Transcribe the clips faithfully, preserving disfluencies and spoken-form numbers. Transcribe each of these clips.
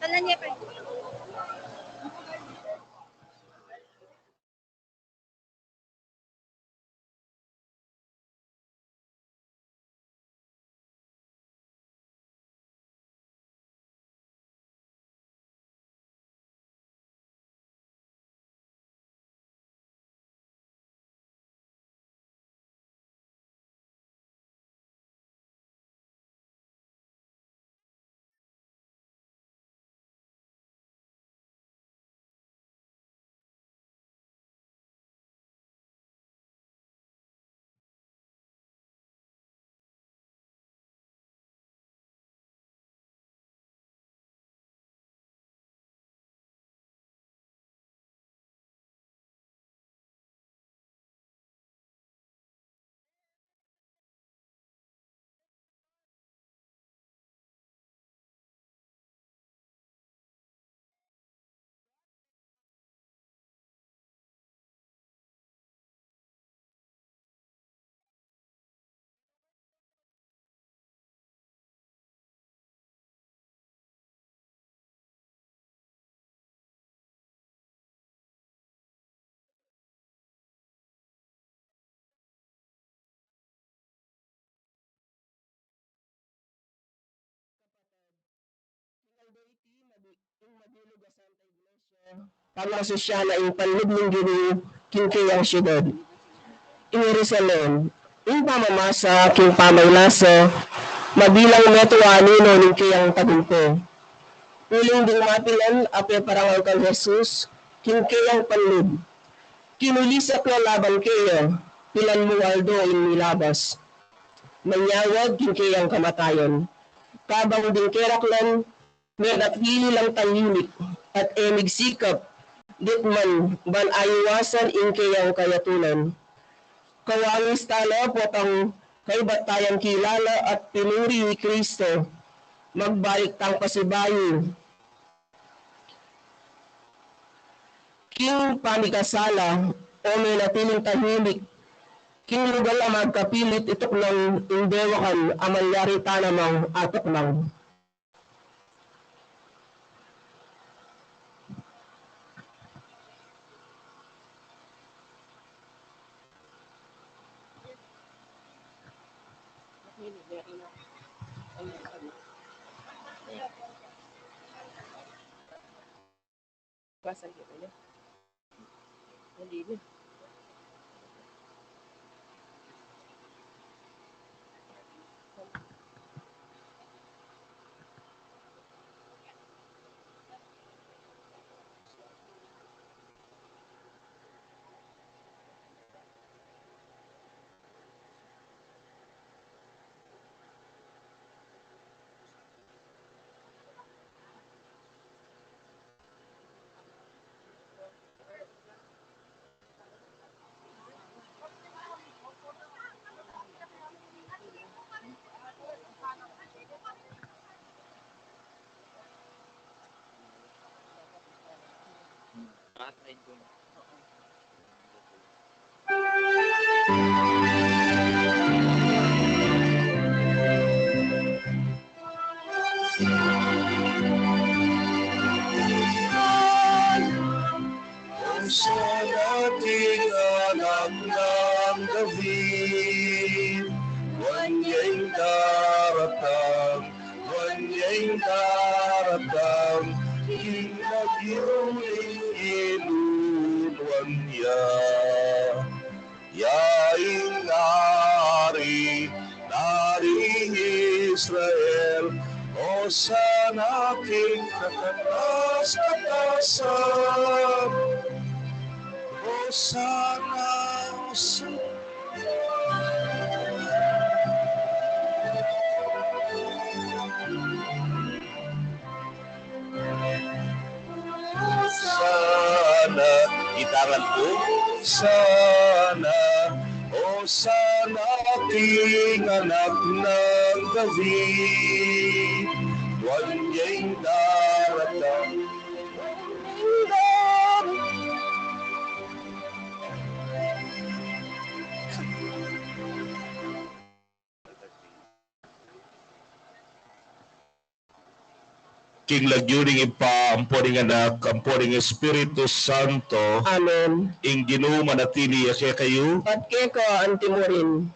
Tangan niya pa. King aldo iti, mabi-, ing mabilug a Santa Iglesia, pagmasusyan na ing panlub ning Ginu king keyang siudad, ing Jerusalem. Ing pamamasa king pamaylasa, mabilang metung a anino ning keyang tagumpay. Uling ding mapilan a peparangal kang Jesus king keyang panlub, kinulisak na laban keya, pilan mung aldo ing milabas, manyawad king keyang kamatayan. Kabang ding keraklan, menatili lang tahimik at e migsikap, ditman ban aiwasan ing keyang kayatunan. Kawangis tana potang kaybat tayang kilala at pinuri i Kristo, magbalik tang pasibayu king pamikasala o menatiling tahimik king lugal a magkapilit ituknang ing dewakan a malyari tana mang atuknang. Basa kita ya. Malinis. Osana king anak nang David, nuan ya ing daratang, nuan ya ing daratang, king lagyu ning Ginu nuan ya. Ya ing ari na ning Israel, Osana king kakatas-katasan, Osana, Osana. Osana, itangan ku. Osana, Osana king anak nang David, nuan ya ing daratang. King lagyu ning Ibpa, ampo ning Anak, ampo ning Espiritu Santo. Amen. Ing Ginu manatili ya kekayu. At keka antimurin.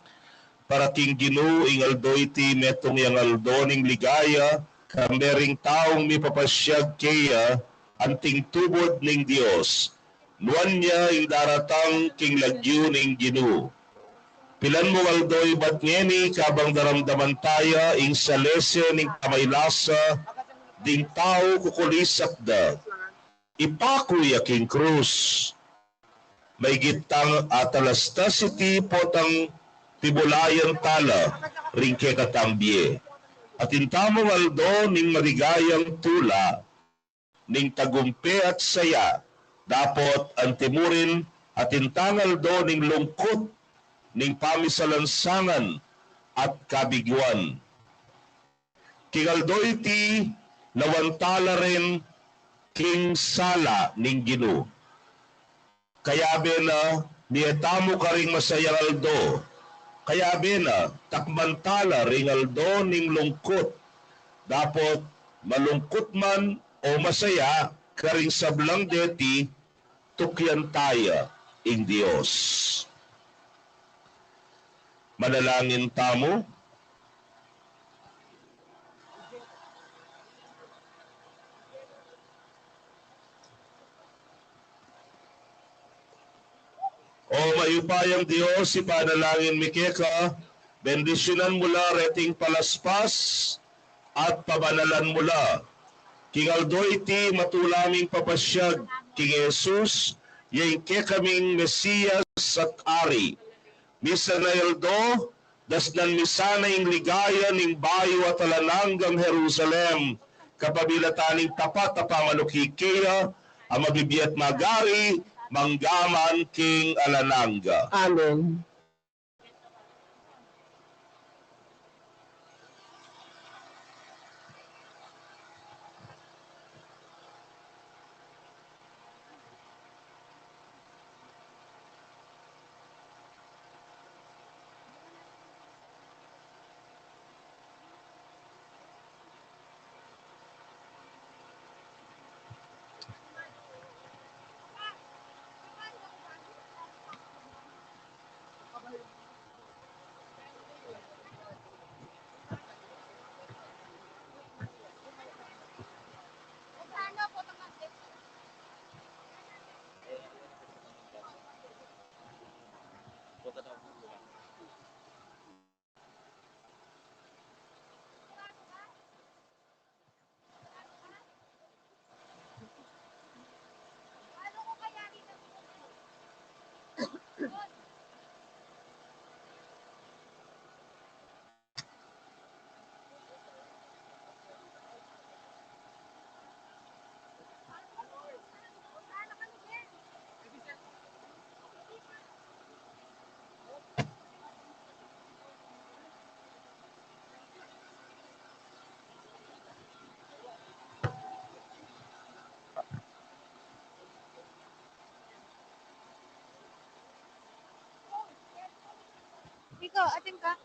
Para king Ginu, ing aldo iti metung yang aldo ning ligaya, kambe ring taung mipapasyag keya, anting tubud ning Dios. Nuan ya ing daratang king lagyu ning Ginu. Pilan mung aldo ibat ngeni kabang daramdaman taya ing salese ning pamaylasa ding tau kukulisak da. Ipaku ya king krus. Maigit tang atalastas iti potang pibulayan tala ring kekatang bie. Atin tamung aldo ning maligayang tula ning tagumpe at saya, dapot antimurin atin tang aldo ning lungkut, ning pamisalansangan at kabiguan. King aldo iti, lawan tala rin king sala ning Ginu. Kayabe na, mie tamu karing masayang aldo. Kayabe na, takman tala ring aldo ning lungkut. Dapot malungkut man o masaya karing sablang deti, tukyan taya ing Dios. Manalangin tamu. O mayupayang Dios, ipanalangin mi keka, bendisyunan mu la reting palaspas at pabanalan mu la. King aldo iti matula ming papasyag king Jesus, ya ing kekaming Mesias at Ari. Misan a aldo, dasnan mi sana ing ligaya ning bayu at alang anggang Jerusalem, kapamilatan ning tapat a pamanuki keya, a mabibie at magari, mangga man king alang angga. Amen. Ikaw, atin ka?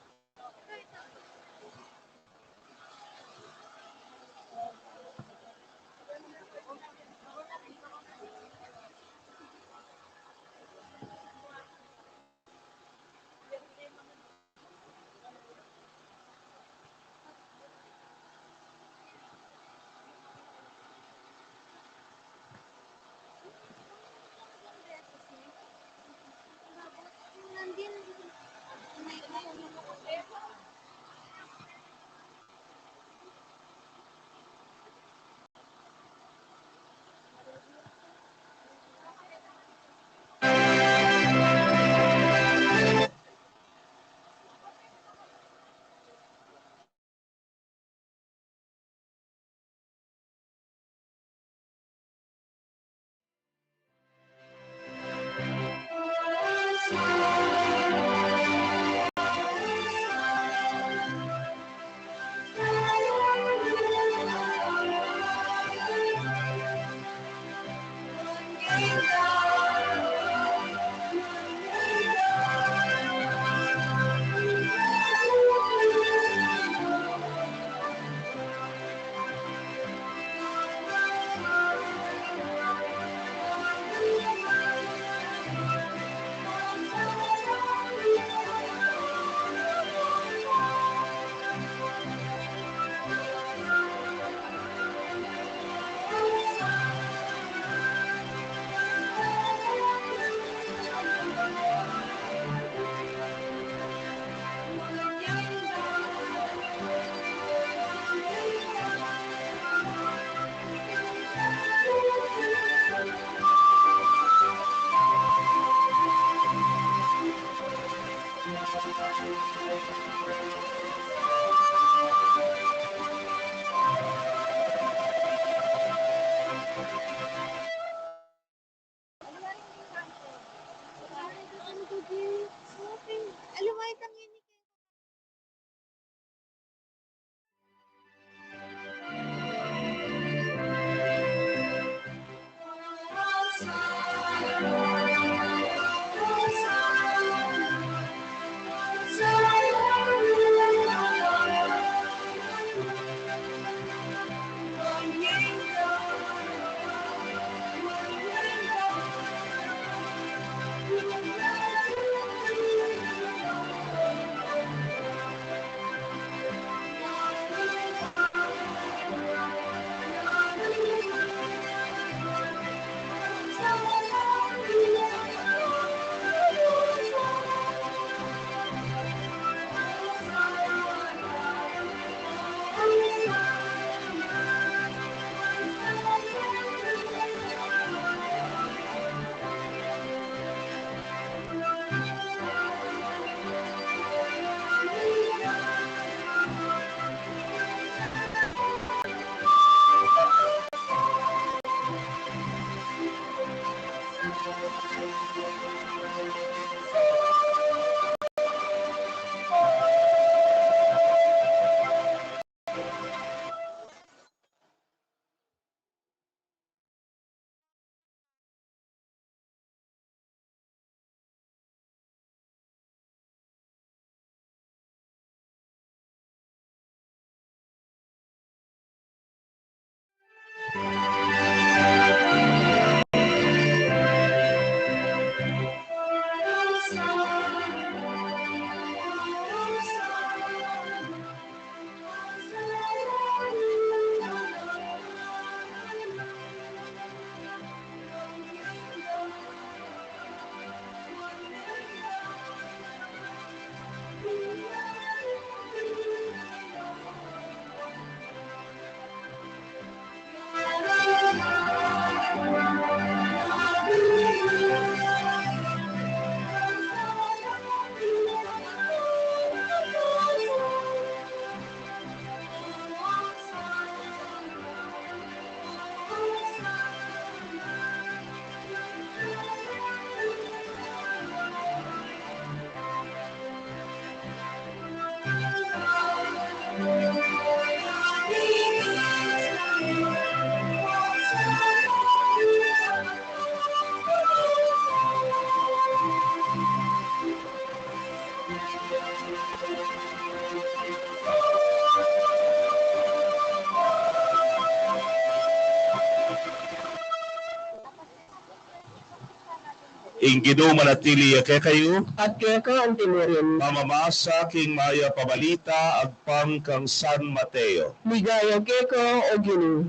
Ing Ginu manatili ya kekayu. At keka antimurin. Pamamasa king Mayap a Balita agpang kang San Mateo. Ligaya keka, O Ginu.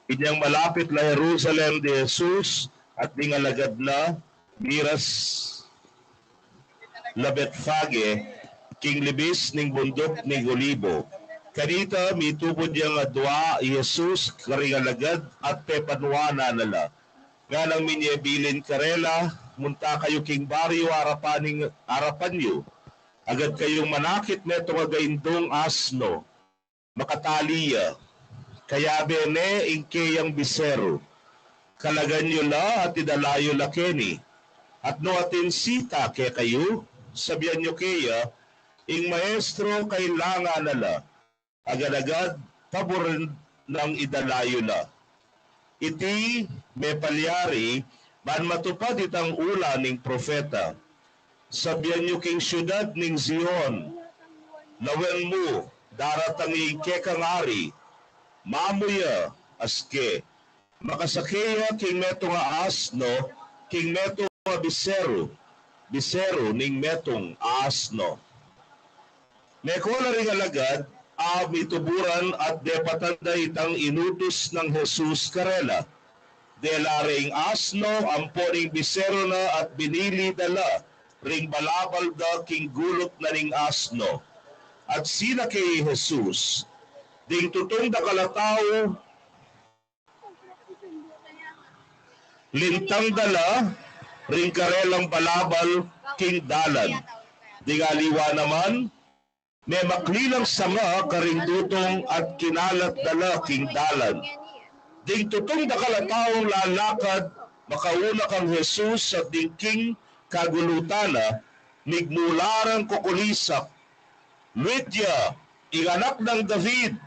Inyang malapit la Jerusalem di Jesus at ding alagad na, miras la Betfage, king libis ning bunduk ning Olibo. Kanita, mitubud yang adua i Jesus karing alagad at pepanuanan na la. Nganang minye bilin karela, "Munta kayu king baryu arapan ning, arapan yu. Agad kayung manakit netung againdung asno. Makatali ya, kayabe ne ing keyang biseru. Kalagan yu la at idala yu la keni. At no atin sita kekayu, sabian yu keya, ing maestro kailangan na la." Agad-agad paburen nang idala yu la. Iti mepalyari ban matupad itang ula ning propeta. "Sabian yu king siudad ning Zion, 'Lawen mu, daratang ing kekang ari. Mamu ya, aske, makasake ya king metung a asno, king metung a biseru, biseru ning metung a asno." Meko la ring alagad a mituburan at depatan da itang inutus nang Jesus karela. Dela re ing asno ampo ning biseru na at binili da la ring balabal da king guluk na ning asno. At sinake i Jesus. Ding tutung dakal a tau, lintang da la ring karelang balabal king dalan. Ding aliwa naman, memakli lang sanga karing tutung at kinalat da la king dalan. Ding tutung dakal a taung lalakad makauna kang Jesus at ding king kagulutan na, migmula rang kukulisak, "Luid ya, ing Anak nang David!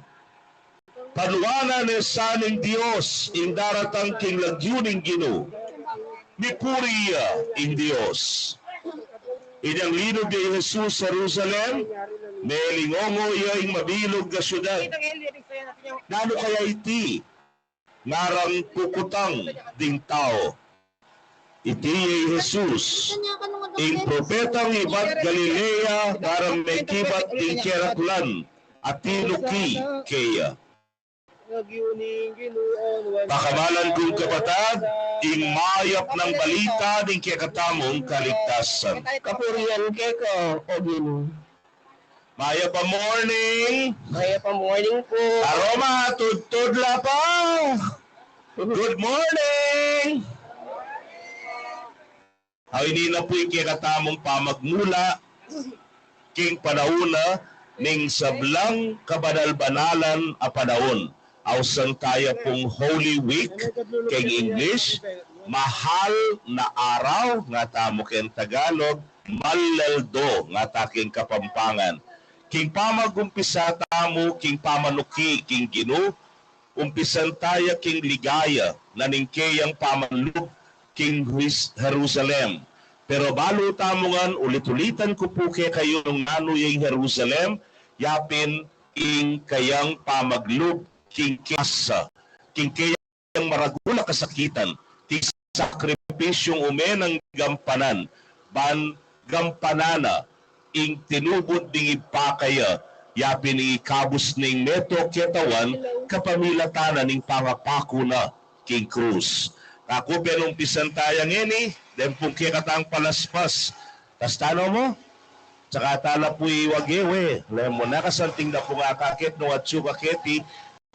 Panuanan ne sa ning Dios ing daratang king lagyu ning Ginu! Mipuri ya ing Dios!" Inyang linub ya i Jesus Jerusalem, melingongo ya ing mabilug a siudad, "Nanu kaya iti? Ngarang kukutang ding tau. Iti ya i Jesus, ing propetang ibat Galilea, ngarang mekibat ding kerakulan a tinuki keya." Pakamalan kung kapatad, ing mayap nang balita ning kekatamung kaligtasan. Kapurian keka, O Ginu. Mayap a morning. Mayap a morning po. Aroma, tudtud la pa. Good morning. Aw, ini na pu ing kekatamung pamagmula king panaun na ning sablang kabanal-banalan a panaun. Ausan taya pung Holy Week king English, mahal na araw nga tamu king Tagalog, malaldo nga ta king Kapampangan. King pamagumpisa tamu king pamanuki king Ginu, umpisan taya king ligaya na ning keyang pamanlub king Huis-, Jerusalem. Pero balu tamu ngan, ulit-ulitan ku pu kekayu nung nanu ya ing Jerusalem, yapin ing kayang pamaglub king kasa, king keyang maragul a kasakitan, king sakripisyung ume nang gampanan, ban gampanan na ing tinubud ding Ibpa kaya, yapin ing ikabus ning meto ketawan kapamilatan na ning pangapaku na king krus. Kaku pin umpisan taya ngeni, deng pung kekatang palaspas. Tastanu mu? Saka tala pu i wage we, lemo na kasanting da pung akakit nung atsu ka keti,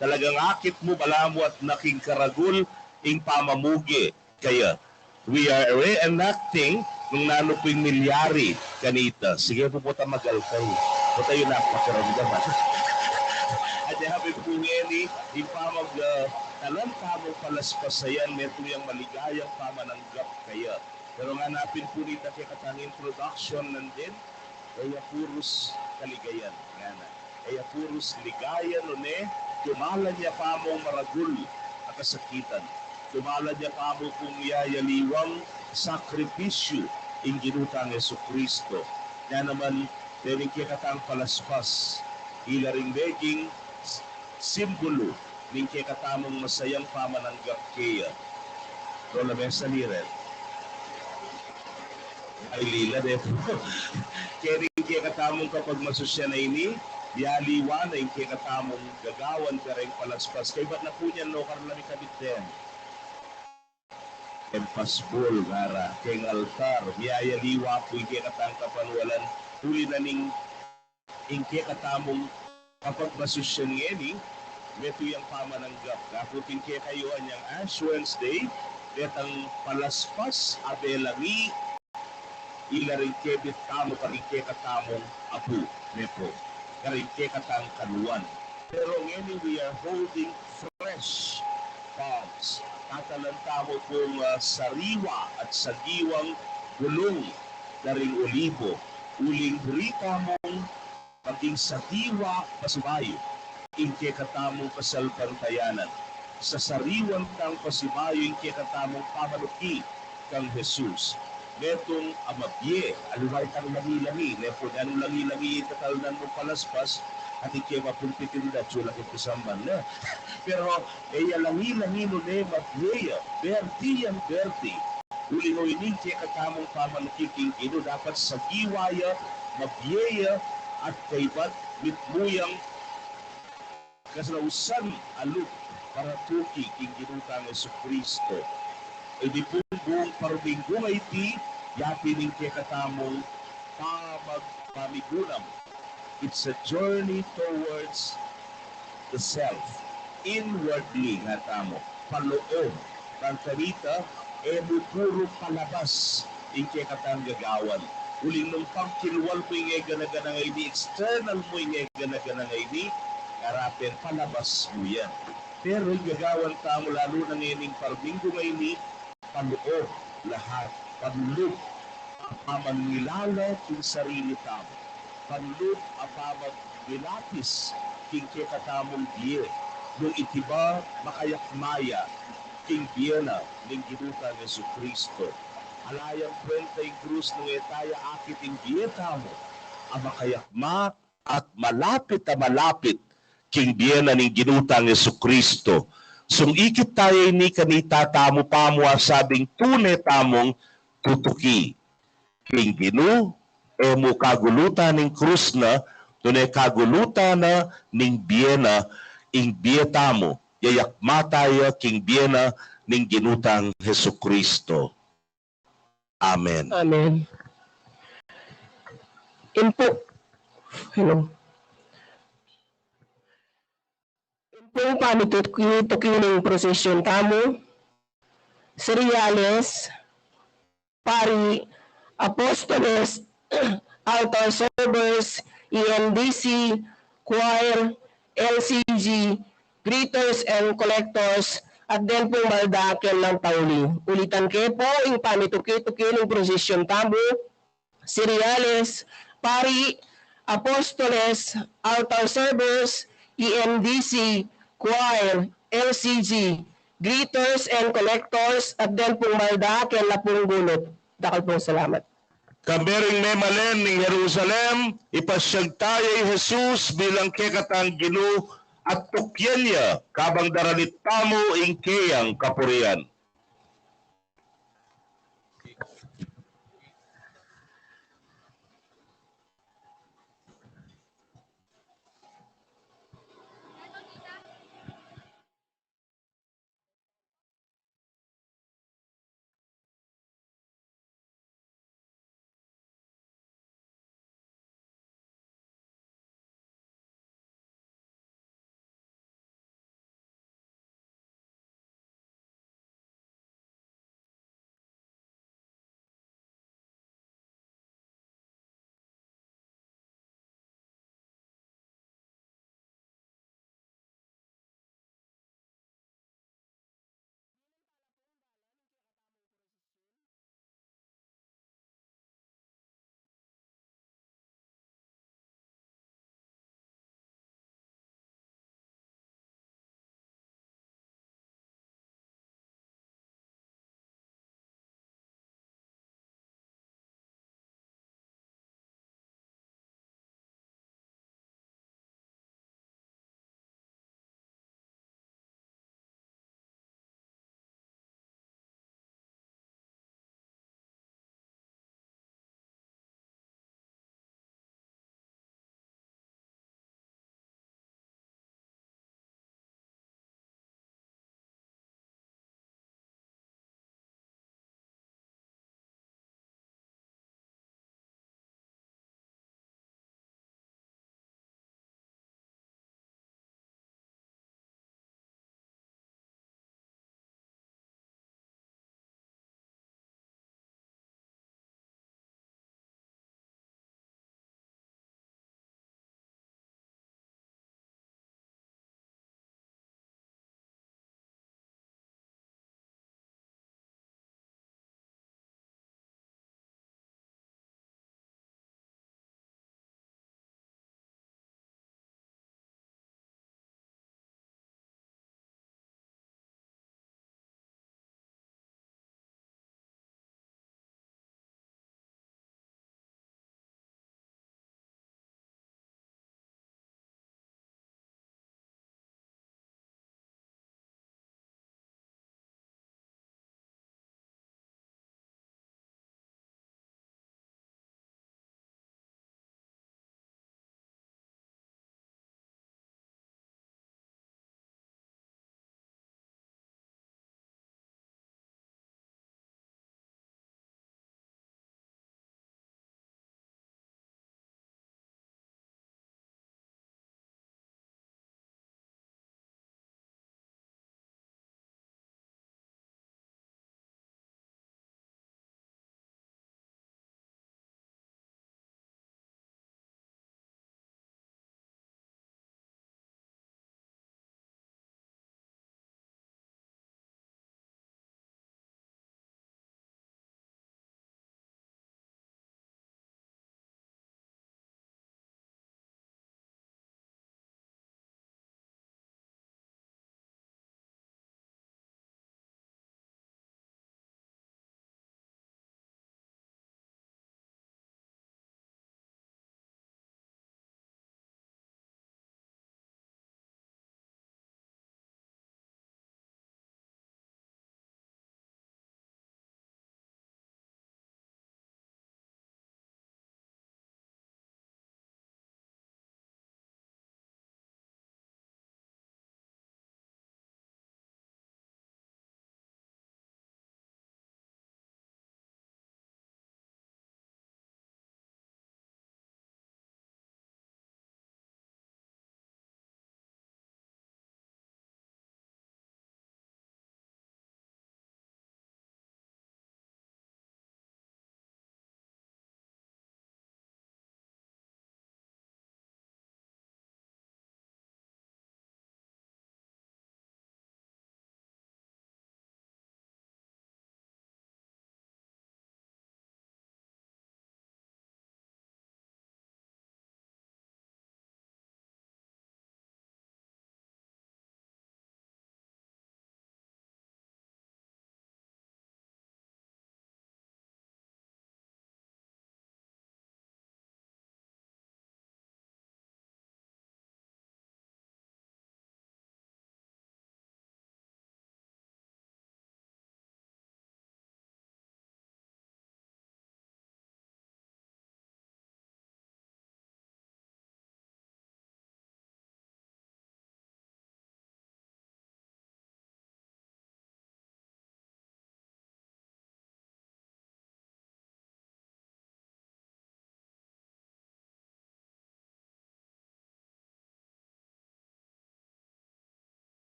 talagang akit mu, balamu at na king karagul ing pamamuge kaya. We are reenacting nung nanu pu ing milyari kanita. Sige pu, pota magalkay. Pota yu na pakiramdam, ha? At happy pu ngeni, ing pamag, ah, Alang tamung palaspasan, metung yang maligayang pamananggap kaya. Pero ngana pin pu nitang kekatang introduction nandin, e ya purus kaligayan, ngana. E ya purus ligaya, nune, tumalan ya pamung maragul a kasakitan. Tumalan ya pamu pung yayaliwang sakripisyu ing Ginu tang Jesucristo. Nya naman, dening kekatang palaspas, ila ring meging simbulu ning kekatamung masayang pamananggap keya. Lola Mesa Liren. Ay, lila de pu. Keni ing kekatamung kapagmasusyan a ini, yaliwa na ing kekatamung gagawan kareng palaspas. Kaybat na pu niyan, no, karla mi kabit den. Keng pasbul, ngara, keng altar, miyayaliwa pu ing kekatang kapanwalan, uli na ning ing kekatamung kapagmasusyan ngeni, metung yang pamananggap. Kaku pin kekayu anyang Ash Wednesday, detang palaspas a belangi, ila ring kebit tamu karing kekatamung apu, ne pu, karing kekatang kanuan. Pero ngeni, we are holding fresh palms. Tatalan tamu pung, ah, sariwa at sagiwang bulung da ring olibo, uling buri tamung maging sadiwa pasibayu ing kekatamung kasalpantayanan. Sasariwan tang pasibayu ing kekatamung pamanuki kang Jesus. Metung a mabie, aliwa itang langi-langi, ne pu, nung langi-langi ing tatalnan mung palaspas, atin ke mapulpitin da, atsu la king pisamban, ne? Pero, e ya langi-langi, nune, mabie ya, berde yang berde. Uling o ini ing kekatamung pamanuki king Ginu, dapat sagiwa ya, mabie ya, at kaybat mitmu yang kasalausan a lub para tuki king Ginu tang Jesucristo. Ini pung buung parminggu a iti, yapin ing kekatamung pamag-, pamigunam. It's a journey towards the self. Inwardly, nga tamu, paloob. Bang kanita, e mu puru palabas ing kekatang gagawan. Uling nung pangkilwal mu ing e gana-gana ngeni, external mu ing e gana-gana ngeni, ngara pin palabas mu yan. Pero ing gagawan tamu lalu na ngening parminggu ngeni, paloob lahat, panlub a pamangilala king sarili tamu, panlub a pamagmilapis king kekatamung bie, nung iti ba makayakma ya king bie na ning Ginu tang Jesucristo. Ala yang kwenta ing krus nung e ta ya akit ing bie tamu a makayakma at malapit a malapit king bie na ning Ginu tang Jesucristo. Sung ikit ta ya ini, kanita tamu pamu a sabing tune tamung tutuki king Ginu, e mu kagulutan ing krus na, nune kagulutan na ning bie na ing bie tamu, yayakma ta ya king bie na ning Ginu tang Jesucristo. Amen. Amen. Ing pu-, hello. Ing pung pamituki-tuki ning prosesyon tamu, seriales, pari, apostoles, altar servers, E M D C, choir, L C G, greeters and collectors, at den pung malda ken lang pauli. Ulitan ke pu, ing pamituki-tuki ning prosesyon tamu, seriales, pari, apostoles, altar servers, E M D C, choir, L C G, greeters and collectors, at den pung malda ken lang pung bunut. Dakal pung salamat. Kambe ring memalen ning Jerusalem, ipasyag ta ya i Jesus bilang kekatang Ginu at tukyan ya kabang daralit tamu ing keyang kapurian.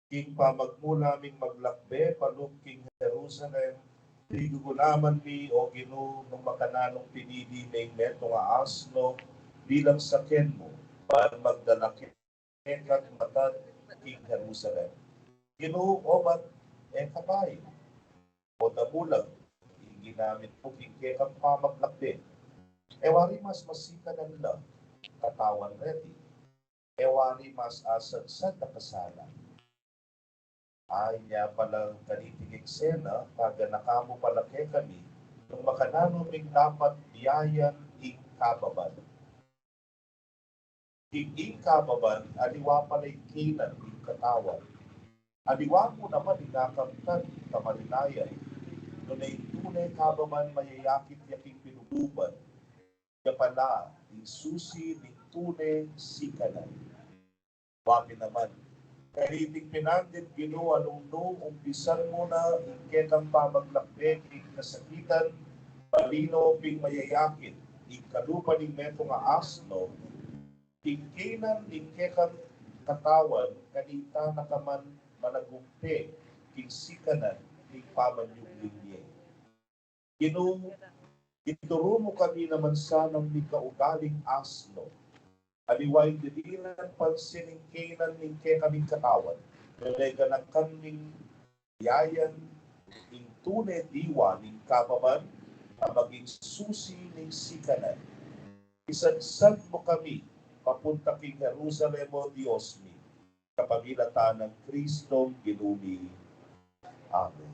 King pamagmula ming maglakbe palub king Jerusalem, pigugulaman mi, O Ginu, nung makananung pinili me ing metung a asno bilang saken mu, ban magdala keka matad king Jerusalem. Ginu, obat e ka bayu, o damulag ing ginamit mu king kekang pamaglakbe. E wari mas masikanan la katawan reti, e wari mas asagsag a kasala. Ay, nya pala kaniting eksena, paganaka mu pala kekami nung makananu ming dapat biayan ing kababan. Ing kababan, aliwa pala ing kaynan ning katawan. Aliwa mu naman ing akamtan ning kamalinayan, nune ing tune kababan mayayakit ya king pinuguban, ya pala ing susi ning tune sikanan. Wa mi naman, kaniting pinandit, Ginu, a nung nu umpisan mu na ing kekang pamaglakbe king kasakitan, malinaw ping mayayakit ing kalupa ning metung a asno, ing kaynan ning kekang katawan, kanita na ka man managumpe king sikanan ning pamanyubling mie. Ginu, ituru mu kami naman sanang mikaugaling asno, aliwa ing dininan pansin ing kaynan ning kekaming katawan, nune ganakan ming biayan ing tune diwa ning kababan, a maging susi ning sikanan. Isagsag mu kami papunta king Jerusalem, O Dios mi, kapamilatan nang Kristong Ginu mi. Amen.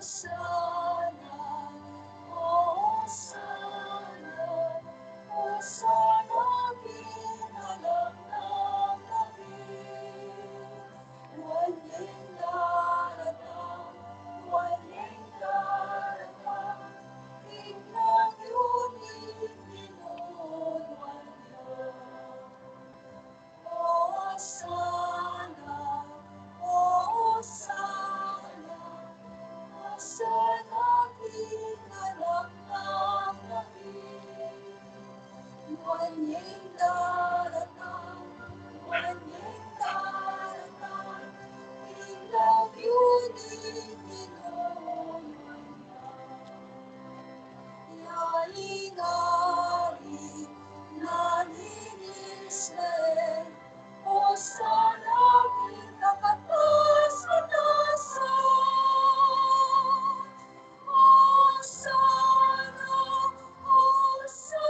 Hosana, Hosana, Hosana king alang nang langit. Nuan yang daratang, nuan yang daratang, king lagyu ning Ginu, nuan ya. Hosana, Hosana, Hosana king alang nang langit. Nuan yang daratang, nuan yang daratang, king lagyu ning Ginu, nuan ya. Ya ing Ari na ning Israel, Hosana king kataas-katasan. Hosana, Hosana.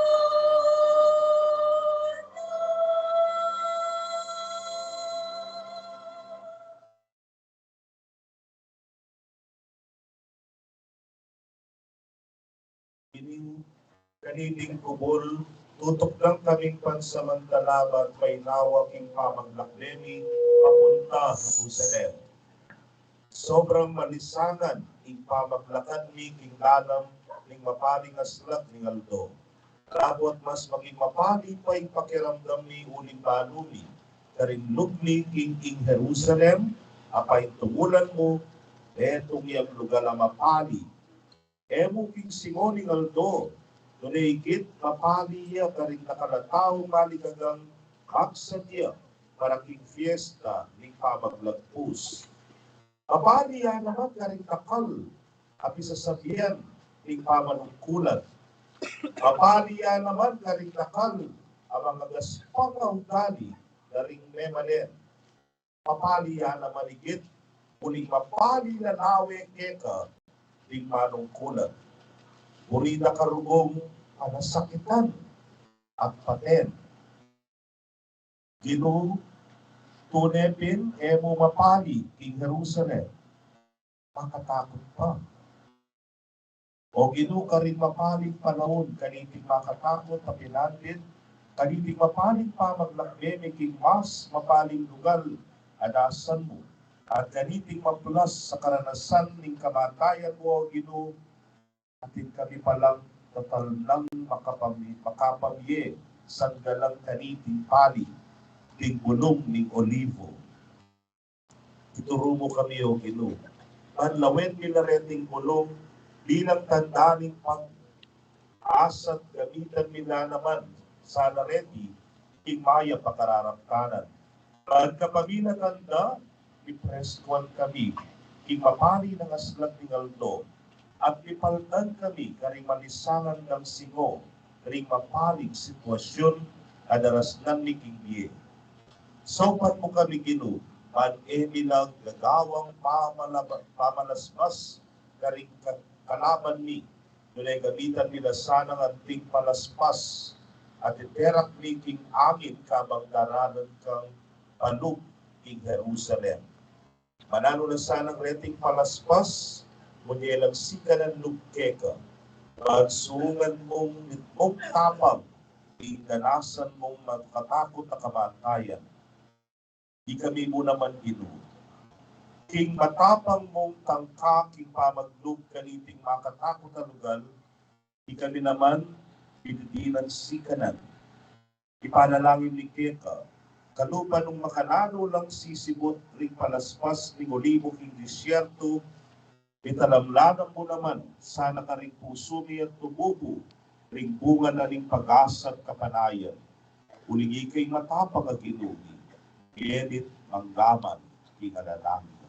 Ining kaniting kubul, tutukdang kaming pansamantala ban painawa king pamaglakbe mi papunta Jerusalem. Sobrang malisangan ing pamaglakad mi king lalam ning mapaling aslag ning aldo. Dapot mas maging mapali pa ing pakiramdam mi uling balu mi karing lub mi king ing Jerusalem, a paintungulan mu, detung yang lugal a mapali. E mu king singo ning aldo, nune ikit mapali ya karing dakal a taung maligagang magsadya para king fiesta ning pamaglagpus. Mapali ya naman karing dakal a pisasabian ning pamanungkulan. Mapali ya naman karing dakal a mangagaspang a ugali karing memalen. Mapali ya naman ikit, uling mapali la nawe keka ding manungkulan. Buri da karugong panasakitan at paten. Ginu, tune pin e mu mapali king Jerusalem, makatakut pa. O Ginu, karing mapaling panaun, kaniting makatakut a pinandit, kaniting mapaling pamaglakbe mi king mas mapaling lugal a dasan mu, at kaniting maplas a karanasan ning kamatayan mu, O Ginu, atin kami palang tatalnang makapami-, makapamie sanggalang kaniting pali king bulung ning olivo. Ituru mu kami, O Ginu, ban lawen mi la reting bulung bilang tanda ning pag-asa at gamitan mi la naman sana reti king mayap a kararaptanan. Ban kapamilatan da, mipreskuan kami king mapali nang aslag ning aldo, at mipaldan kami karing malisangan dang singo ring mapaling sitwasyun a darasnan mi king bie. Saupan mu kami, Ginu, ban e mi la gagawang pamalaba-, pamalaspas karing ka-, kalaban mi, nune gamitan mi la sanang anting palaspas a titerak mi king angin kabang daralan kang palub king Jerusalem. Mananu na sanang reting palaspas, munye lang sikanan lub keka, ban sungan mung mitmung tapang ing danasan mung makatakut a kamatayan. Ikami mu naman, Ginu, king matapang mung tangka king pamaglub kaniting makatakut a lugal, ikami naman, didinan sikanan. Ipanalangin mi keka, kalupa nung makananu lang sisibut ring palaspas ning olibo king disyerto, italamlanan mu naman sana karing pusu mi at tumubu ring bunga na ning pag-asa at kapanayan. Uling ika ing matapang a Ginu mi, ngeni at manggaman king alang angga.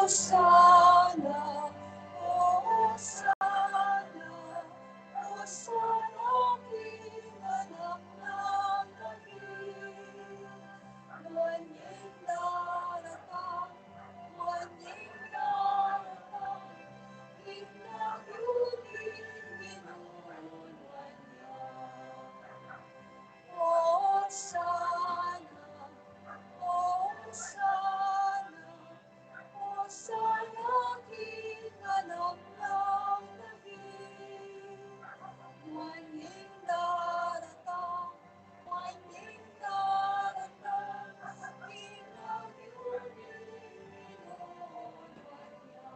Hosana, Hosana, Hosana king anak nang David. Nuan ya ing daratang, nuan ya ing daratang, ing lagyu ning Ginu nuan ya. Hosana, Hosana, Hosana king anak nang David. Nuan ya ing daratang, nuan ya ing daratang, ing lagyu ning Ginu nuan ya.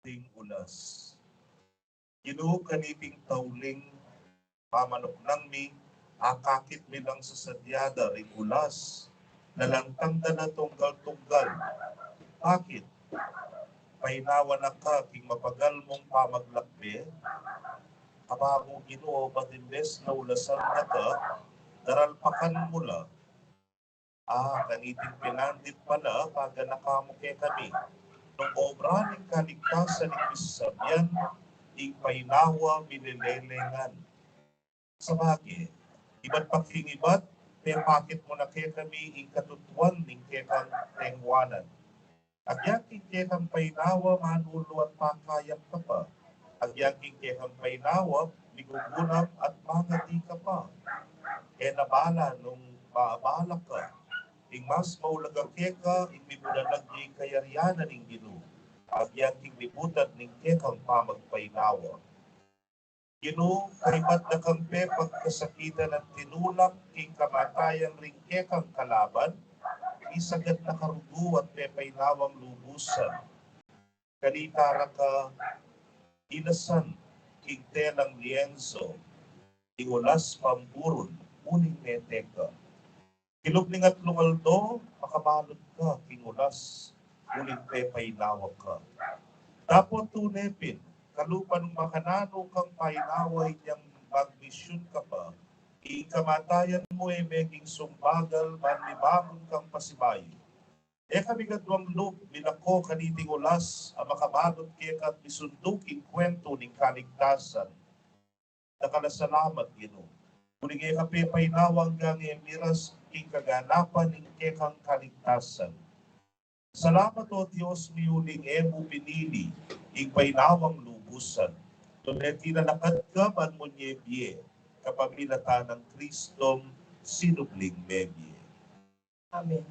Ding ulas. Ginu, kaniting tauling pamanuknang mi, akakit mi lang sasadyada ring ulas na lantang da na tunggal-tunggal. Bakit? Painawa na ka king mapagal mung pamaglakbe? Aba mu, Ginu, o ba't imbes na ulasan na ka, daralpakan mu la? A, kaniting pinandit pala, paganaka mu kekami nung obra ning kaligtasan ning misasabian, ing painawa milelelengan. Sabage, ibat pa king ibat, pepakit mu na kekami ing katutuan ning kekang tengwanan. Agyang king kekang painawa manulu at pakayap ka pa. Agyang king kekang painawa migugunam at mangadi ka pa. E na bala nung maabala ka, ing mas maulaga keka ing mibulalag ya ing kayarian na ning Ginu. Agyang king libutan ning kekang pamagpainawa. Ginu, kaybat da kang pepagkasakitan at tinulak king kamatayan ring kekang kalaban, isagad na karugu at pepainawang lubusan. Kanita ra ka ilasan king telang lienso, ing ulas pamburun, uling mete ka. King lub ning atlung aldo, makabalut ka king ulas, uling pepainawa ka. Dapot tune pin, kalupa nung makananu kang painawa inyang magmisyun ka pa, ing kamatayan mu e meging sumbagal ban mibangun kang pasibayu. E kami kaduang lub milako kaniting ulas a makabalut keka at misundu king kwentu ning kaligtasan. Dakal a salamat, Ginu. Uling e ka pepainawa anggang e miras king kaganapan ning kekang kaligtasan. Salamat, O Dios mi, uling e mu pinili ing painawang lubusan. Nune tinalakad ka ban munye bie, kapamilatan nang Kristong sinubling mebie. Amen.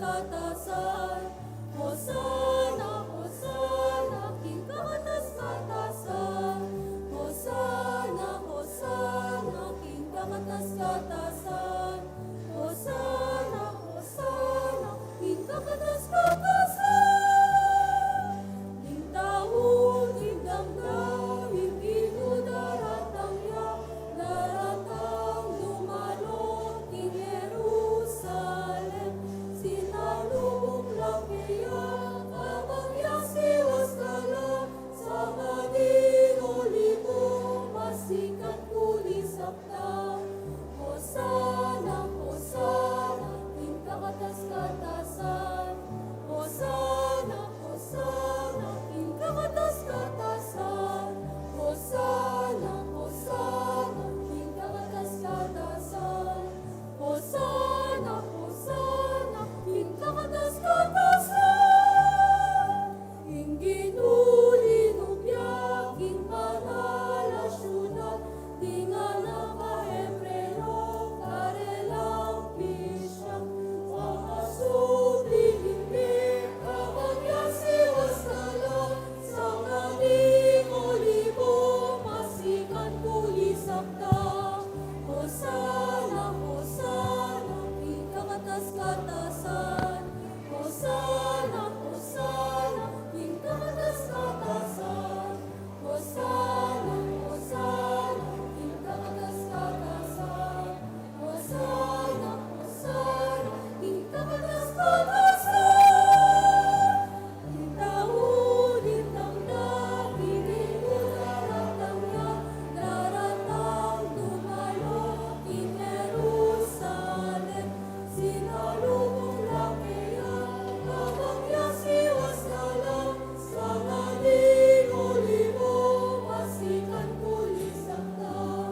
katasan. Hosana, Hosana, king kakatas-katasan. Hosana, Hosana, king kakatas-katasan. Hosana, Hosana, king kakatas-katasan. Ing tau dimdam da ing Ginu daratang ya, daratang dumalo king Jerusalem. Sinalubong la keya, kabang ya siwastan la, sa Mading Olibo, masikan kulisap da. Hosana, Hosana, king kakatas-katasan. Hosana, Hosana, king kakatas-katasan. Hosana, Hosana, king kakatas-katasan. Hosana, Hosana, king kakatas-katasan. Ing Ginu linum ya king banal a siudad, ding anak a Hebreo karelang pisyang. Pangasubli ning bie, kabang ya siwastan la, sa Mading Olibo, masikan kulisap da. Hosana, Hosana, king kakatas-katasan. Hosana, Hosana, king kakatas-katasan. Hosana, Hosana, king kakatas-katasan. Hosana, Hosana, king kakatas-katasan. Ing tau dimdam da ing Ginu daratang ya, daratang dumalo king Jerusalem. Sinalubong la keya, kabang ya siwastan la, sa Mading Olibo, masikan kulisap da.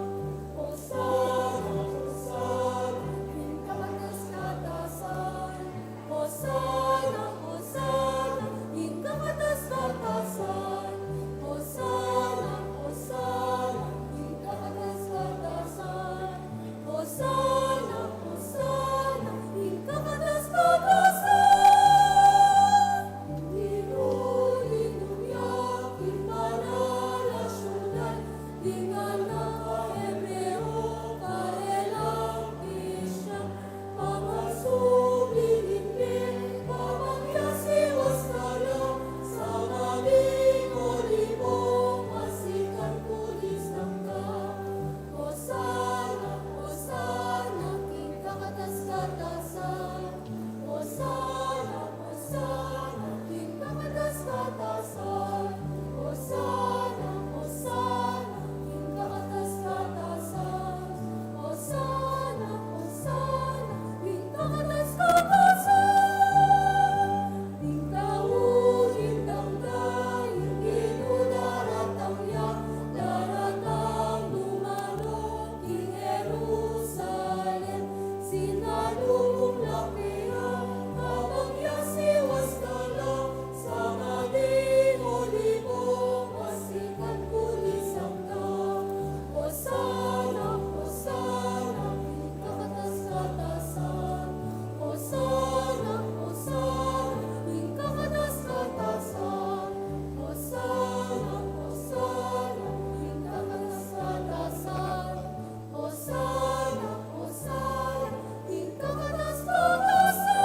Hosana, Hosana, king kakatas-katasan. Hosana, Hosana, king kakatas-katasan. Hosana, Hosana, king kakatas-katasan. Hosana, Hosana, king kakatas-katasan. Ing Ginu linum ya king banal a siudad, ding anak a Hebreo karelang pisyang. Pangasubli ning bie, kabang ya siwastan la, sa Mading Olibo, masikan kulisap da. Hosana, Hosana, king kakatas-katasan. Hosana, Hosana, king kakatas-katasan. Hosana, Hosana, king kakatas-katasan. Hosana, Hosana, king kakatas-katasan. Ing tau dimdam da ing Ginu daratang ya, daratang dumalo king Jerusalem. Sinalubong la keya, kabang ya siwastan la, sa Mading Olibo, masikan kulisap da. Hosana, Hosana, king kakatas-katasan. Hosana, Hosana, king kakatas-katasan. Hosana, Hosana, king kakatas-katasan. Hosana, Hosana, king kakatas-katasan.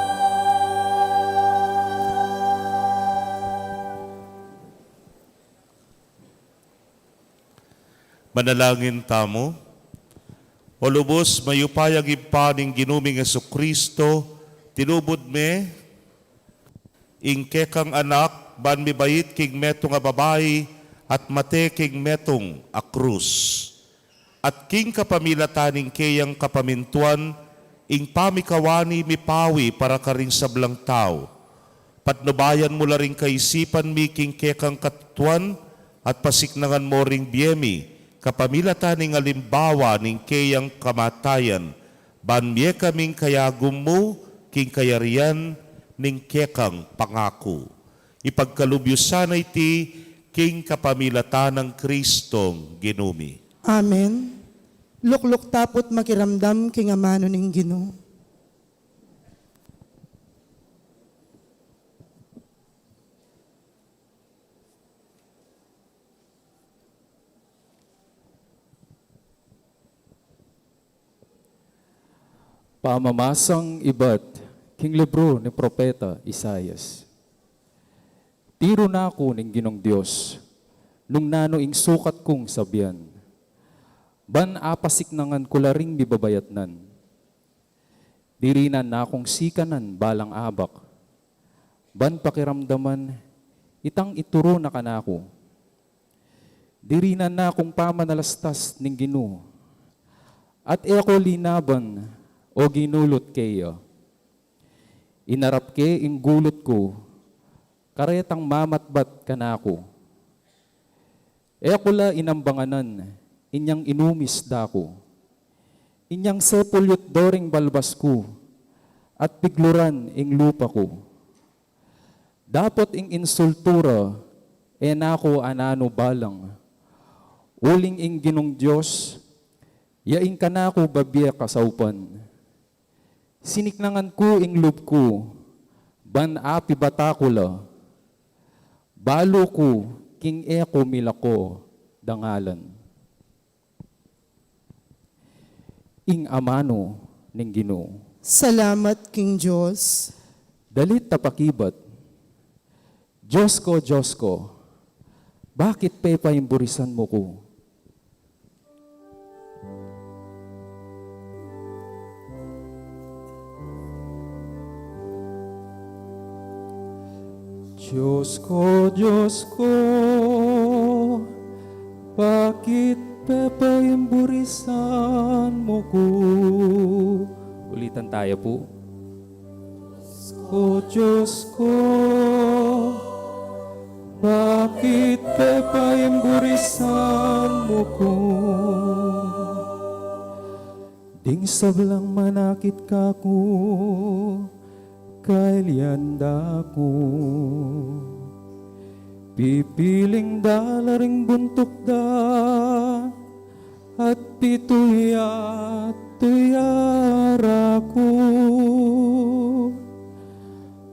Manalangin tamu. O lubus mayupayang Ibpa ning Ginu ming Jesucristo, tinubud me ing kekang Anak, ban mibait king metung a babai at mate king metung a krus. At king kapamilatan ning keyang kapamintuan, ing pamikawani mipawi para karing sablang tau. Patnubayan mu la ring kaisipan mi king kekang katutuan, at pasiknangan mu ring bie mi, kapamilatan ning alimbawa ning keyang kamatayan, ban mie kaming kayagum mu king kayarian ning kekang pangaku. Ipagkalub yu sana iti king kapamilatan nang Kristong Ginu mi. Amen. Lukluk tapu't makiramdam king amanu ning Ginu. Pamamasang ibat king libru ning propeta Isaias. Tiru na ku ning Ginung Dios, nung nanu ing sukat kung sabian. Ban apasiknangan ku la ring mibabayatnan. Dirinan na kung sikanan balang abak. Ban pakiramdaman itang ituru na kanaku. Dirinan na kung pamanalastas ning Ginu. At e ku linaban o ginulut keya. Inarap ke ing gulut ku, karetang mamatbat kanaku. E ku la inambanganan inyang inumis da ku. Inyang sepulyut do ring balbas ku, at pigluran ing lupa ku. Dapot ing insultu ra, e na ku ananu balang. Uling ing Ginung Dios, ya ing kanaku babie kasaupan. Siniknangan ku ing lub ku, ban apibata ku la. Balu ku king e ku milako dangalan. Ing amanu ning Ginu. Salamat king Dios. Dalit a pakibat. Dios ko, Dios ko, bakit pepaimburisan mu ku? Dios ko, Dios ko, bakit pepaimburisan mu ku? Ulitan tayo po. Dios ko, Dios ko, bakit pepaimburisan mu ku? Ding sablang manakit kaku, kailian da ku. Pipiling da la ring buntuk da, at pituya-tuya ra ku.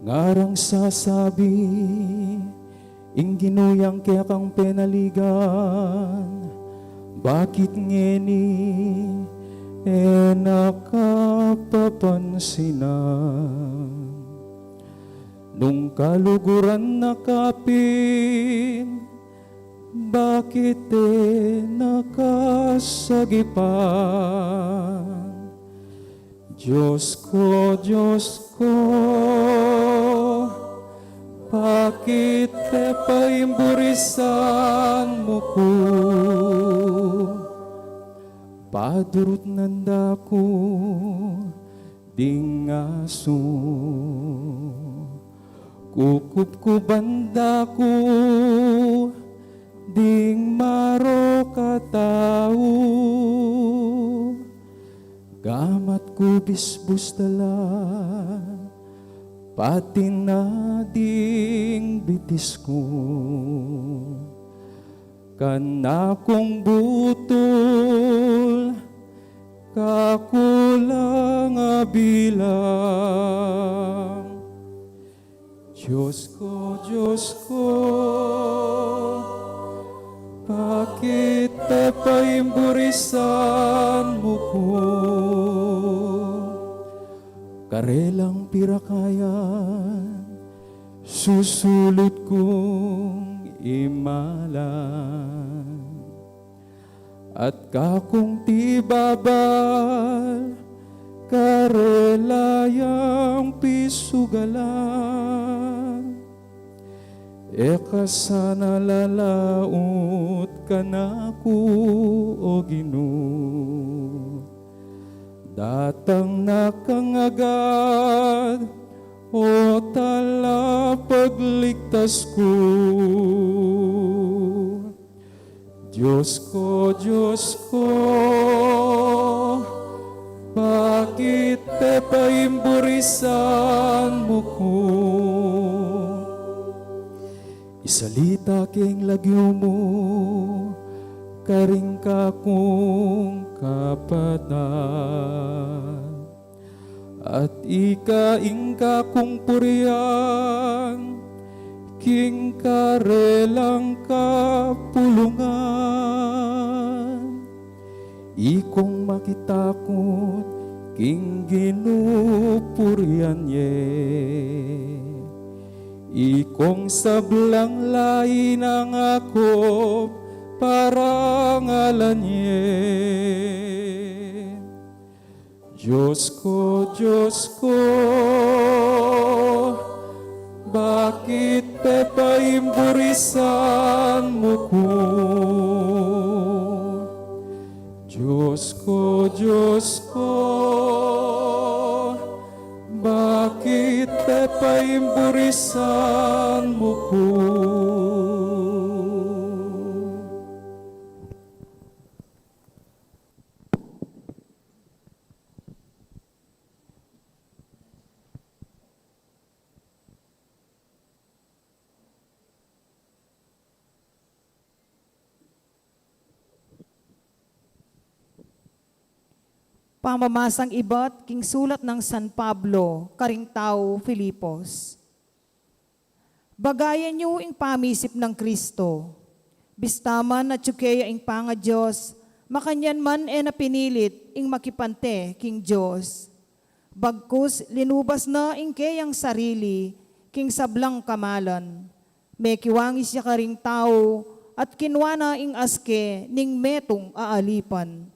Ngarang sasabi ing Ginu yang kekang penaligan, bakit ngeni e na ka papansinan? Nung kaluguran na ka pin, bakit e na ka sagipan? Dios ko, Dios ko, bakit pepaimburisan mu ku? Padurutnan da ku ding asu, kukubkuban da ku ding marok a tau. Gamat ku bisbus da la, pati na ding bitis ku. Kanakung butul, kakulang a bilang. Dios ko, Dios ko, bakit pepaimburisan mu ku? Karelang pirakayan, susulut kung imalan. At kakung tibabal, karela yang pisugalan. E ka sana lalaut kanaku, O Ginu. Datang na kang agad, O Talapagligtas ku. Dios ko, Dios ko, bakit pepaimburisan mu ku? Isalita ke ing lagyu mu karing kakung kapatad. At ika ing kakung purian king karelang kapulungan. Ikong makitakut King Ginu purian ye, ikong sablang lain angga ku parangalan ye. Dios ku, Dios ku, bakit pepaimburisan mu ku? Dios ku, Dios ku, bakit pepaimburisan mu ku? Pamamasang ibat king sulat nang San Pablo karing tau Filipos. Bagayan yu ing pamisip nang Kristo. Bista man atyu keya ing pangaDios, makanyan man e na pinilit ing makipante king Dios. Bagkus linubas na ing keyang sarili king sablang kamalan. Mekiwangis ya karing tau at kinua na ing aske ning metung a alipan.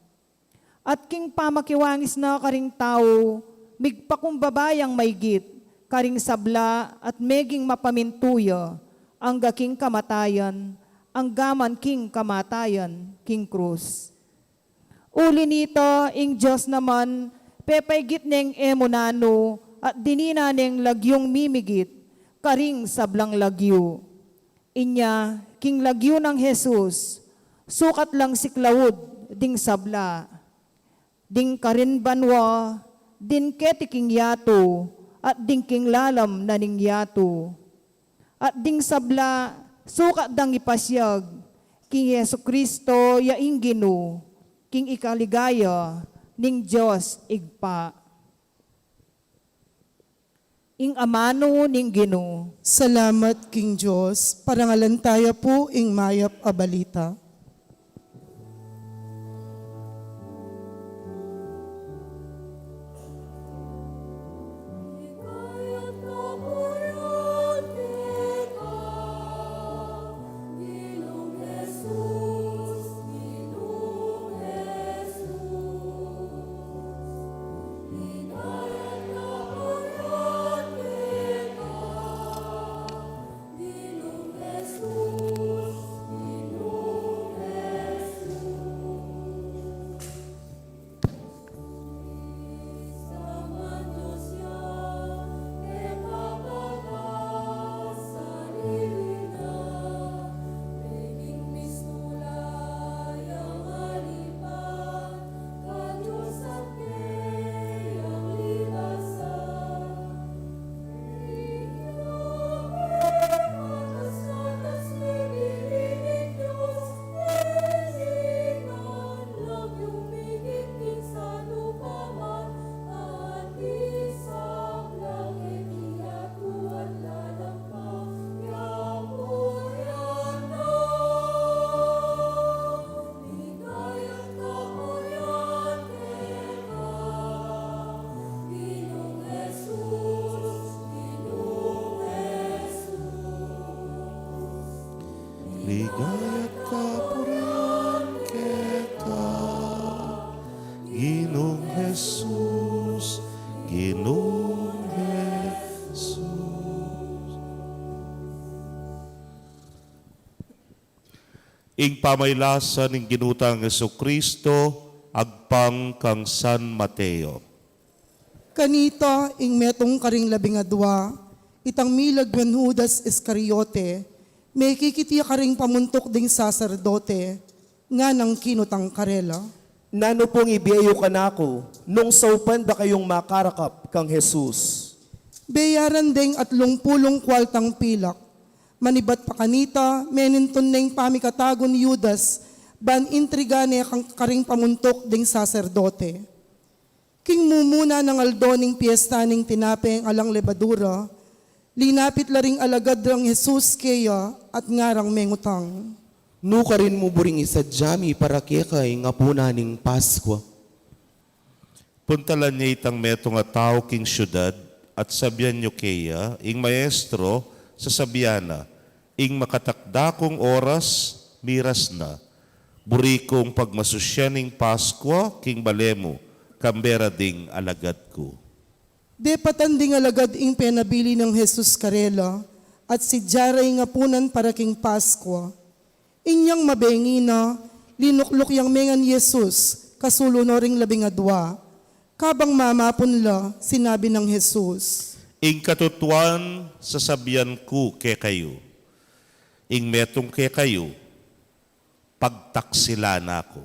At king pamakiwangis na karing tau, migpakumbaba yang maigit karing sabla at meging mapamintu ya angga king kamatayan, angga man king kamatayan king krus. Uli nita, ing Dios naman pepaigit neng e mu nanu at dinina neng lagyung mimigit karing sablang lagyu. Inya, king lagyu nang Jesus, sukat lang siklaud ding sabla, ding karin banua, ding keti king yatu, at ding king lalam na ning yatu. At ding sabla, sukat dang ipasiag king Jesu-Cristo ya ing Ginu, king ikaligaya ning Dios Ibpa. Ing amanu ning Ginu. Salamat king Dios. Parangalan taya pu ing mayap a balita. Ligaya't kapurian keka, Ginung Jesus, Ginung Jesus. Ing pamailasan ning Ginu tang Jesucristo agpang kang San Mateo. Kanita ing metung karing labing adua, itang milagwan Judas Iscariote, mekikit ya karing pamuntuk ding saserdote, nganang kinutang karela, "Nanu pung ibie yu kanaku, nung saupan da kayung makarakap kang Jesus?" Beyaran deng atlung pulung kualtang pilak. Manibat pa kanita, menintun neng pamikatagun Judas, ban intriga ne kang karing pamuntuk ding saserdote. King mumuna nang aldo ning piesta ning tinapeng alang lebadura, linapit la ring alagad dang Jesus keya at ngarang mengutang, "Nu karin mu buring isadya mi para keka ing apunan ning Paskua?" Puntalan ye itang metung a tau king siudad, at sabian yu keya, ing Maestro, sasabian na, ing makatakda kung oras, miras na. Buri kung pagmasusyan ing Paskua king bale mu, kambe ra ding alagad ku. Depatan ding alagad ing penabili nang Jesus karela, at sidya ra ing apunan para king Paskua. Inyang mabengi na, linukluk yang mengan Jesus, kasulu no ring labing adua. Kabang mamapun la, sinabi nang Jesus, "Ing katutuan, sasabian ku kekayu, ing metung kekayu, pagtaksilan na ku."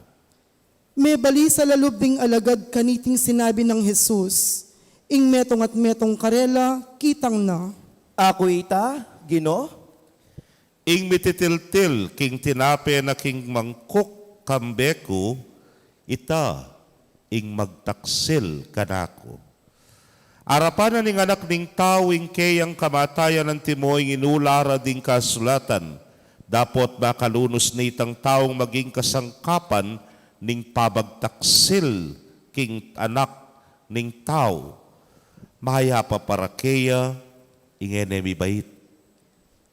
Mebalisa la lub ding alagad kaniting sinabi nang Jesus, ing metung at metung karela, kitang na. Aku ita, Ginu? Ing mititiltil king tinape na king mangkuk kambe ku, ita ing magtaksil kanaku. Arapan na ning Anak ning Tau ing keyang kamatayan antimo ing inula ra ding kasulatan, dapot makalunus ne itang taung maging kasangkapan ning pamagtaksil king Anak ning Tau. Mayap a para keya ing e ne mibait.